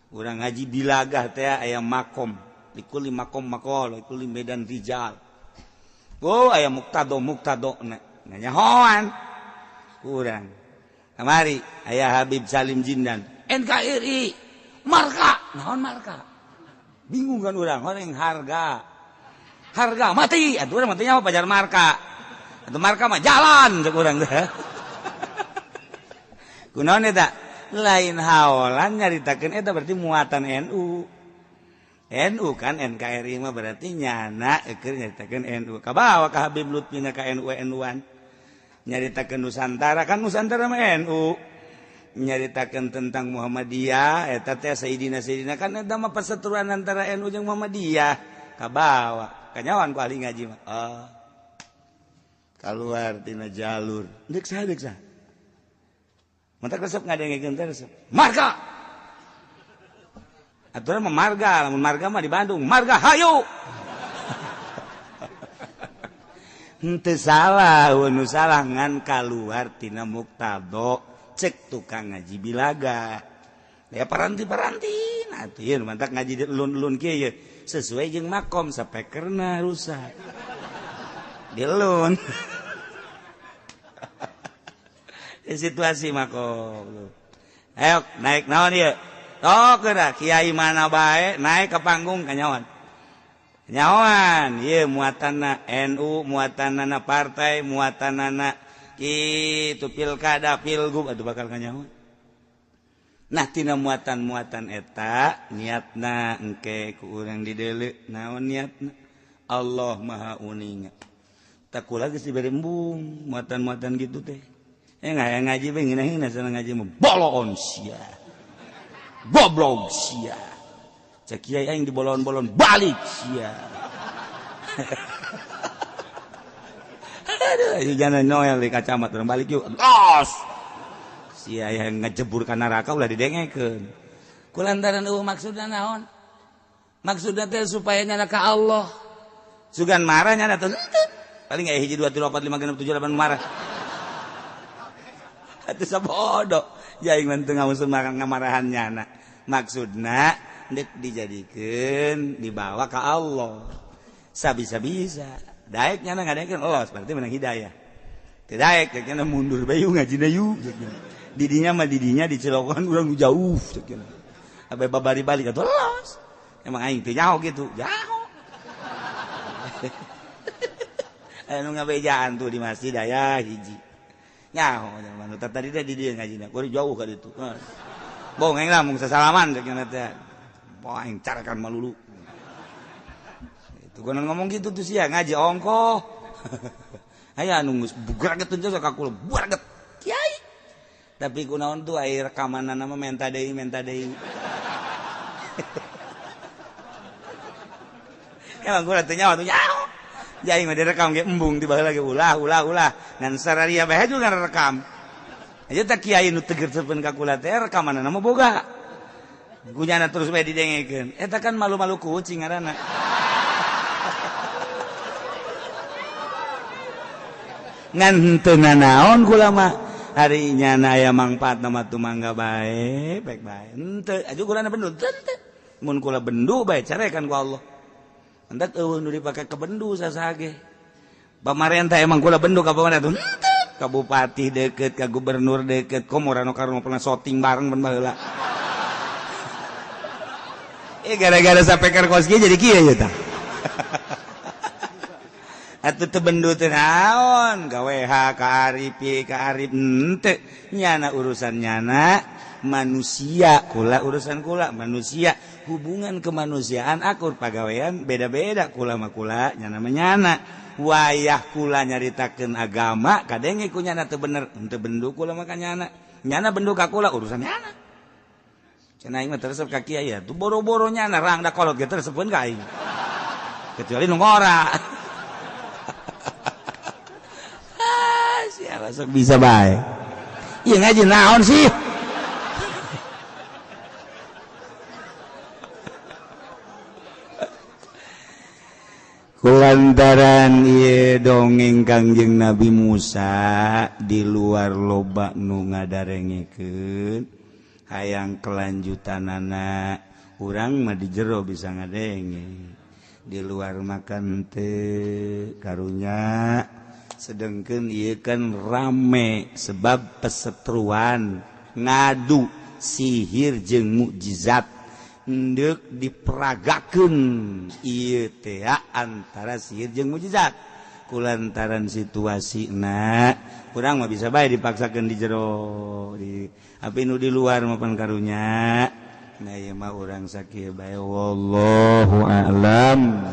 S2: Urang ngaji bilagah teh aya makom, likuli makom maqal, likuli medan rijal. Oh aya muktado muktado na nyahoan kurang. Kamari aya Habib Salim Jindan NKRI marka naon marka. Bingung kan urang orang harga. Harga mati atuh urang matinya apa pajar marka. Atuh marka mah jalan cek urang teh. Kunaon eta? Lain haolan nyaritakeun eta berarti muatan NU. NU kan NKRI mah berarti nyana keur nyaritakeun NU. Kabawa ka Habib Lutfi na ka NU NU-an. Nyaritakeun Nusantara kan Nusantara mah NU. Nyaritakeun tentang Muhammadiyah eta teh Sayyidina Sayyidina kan eta mah perseteruan antara NU jeung Muhammadiyah. Kabawa. Kanyawan ku ahli ngaji mah. Oh. Kaluar tina jalur. Deuk saha deuk saha. Mantak resep ngadengekeun teh resep. Marga. Aturan mah marga, lamun marga mah di Bandung, marga hayu. Henteu salah, nu salah ngan kaluar tina muktado cek tukang ngaji bilaga. Ya paranti-paranti, nah atuh ieu mantak ngaji di elun-elun kieu ye sesuai jeung makom sapekerna rusak. Dilun. Situasi makom. Ayo naik naon ieu? Oh, kena kiai mana bae naik ke panggung kanyawan. Kanyawan, ieu muatanna NU, muatanna partai, muatanna kitu pilkada, pilgub atuh bakal kanyawan. Nah, tina muatan-muatan eta niatna engke ku urang dideuleu naon niatna? Allah Maha Uninga. Tak kula geus dibere embung muatan-muatan gitu teh. Ngaji bae ngeunah-ngeunah sana ngaji mah bolon sia. Goblok sia. Cek kiai aing dibolon-bolon balik sia. Aduh, jangan Noel di kacamat urang balik yuk. Los. Sia yang ngejebur ka neraka ulah didengekeun. Kulantaran eueuh maksudna naon? Maksudna teh supaya nyana ka Allah. Sugan marah nyana teh. Paling aya 1 2 3 4 5 6 7 8 marah. Atuh sabodo. Jaing mah teu ngamusun ngamarahan nyana. Maksudna deuk dijadikeun dibawa ka Allah. Sabisa-bisa. Daek nyana ngadaekeun los berarti menang hidayah. Teu daek cek nyana mundur bae ngajina yuk. Didinya mah didinya dicelokan urang jauh cek nyana. Abe babari balik atuh los. Emang aing teu nyaho kitu. Nyaho. Anu ngabejaan tuh di masjid aya hiji. Nyaho zaman tadi teh di dieu ngajina kudu jauh ka ditu. Bohong aing lah mung sasalaman cek nya teh. Boh aing carakan malulu. Itu gua ngomong gitu tuh sia ngaji ongkoh. Aya anu geus bugraget teh ka kula bugraget. Kiai. Tapi kunaon tuh aya rekamanana mah menta deui menta deui. Emang kula teh nyaho tuh nyaho. Jaing mah direkam ge embung di baheula ge ulah ulah ulah ngan sararia bae juga rekam. Aja teh kiai nu teger sepen ka kula teh rekamanana mah boga. Gunyana terus bae didengekeun. Eta kan malu-malu kucing ngaranna. Ngan henteu nanaon kula mah. Ari nyana aya mangpaatna mah tumangga bae, baik bae. Henteu aju kulana bendu teu. Mun kula bendu bae carekan ku Allah. Entak eueuh nu dipake ke bendu sasage. Pamarentah emang kula bendu ka pamarentah henteu. Ka bupati deket, ka gubernur deket, komo Rano Karno pernah syuting bareng ban baheula. Gara-gara sapeker kos kieu jadi kieu ya tah. Atuh teu bendu teh naon ka WH ka Arif ka Arif henteu nyana urusan nyana manusia kula urusan kula manusia hubungan kemanusiaan akur pagawean beda-beda kula mah kula nyana mah nyana wayah kula nyaritakeun agama kadenge ku nyana teu bener henteu bendu kula mah ka nyana nyana bendu ka kula urusan nyana cenah aing mah teu resep ka kiai ya tuh boro-boro nyana rangda kolot ge teu resepeun ka aing kecuali nu ngora. Siapa sok bisa bae. Ieu ngaji naon sih? Kulantaran ieu dongeng Kangjeng Nabi Musa di luar loba nu ngadarengekeun hayang kelanjutanana urang mah di jero bisa ngadenge di luar makan teu karunya. Sedangkan ieu kan rame sebab pesetruan ngadu sihir jeung mukjizat endek diperagakeun ieu teh antara sihir jeung mukjizat kulantaran situasina urang mah bisa bae dipaksakeun di jero di tapi nu di luar mah pan karunya. Nah ieu mah urang sakieu bae wallahu a'lam.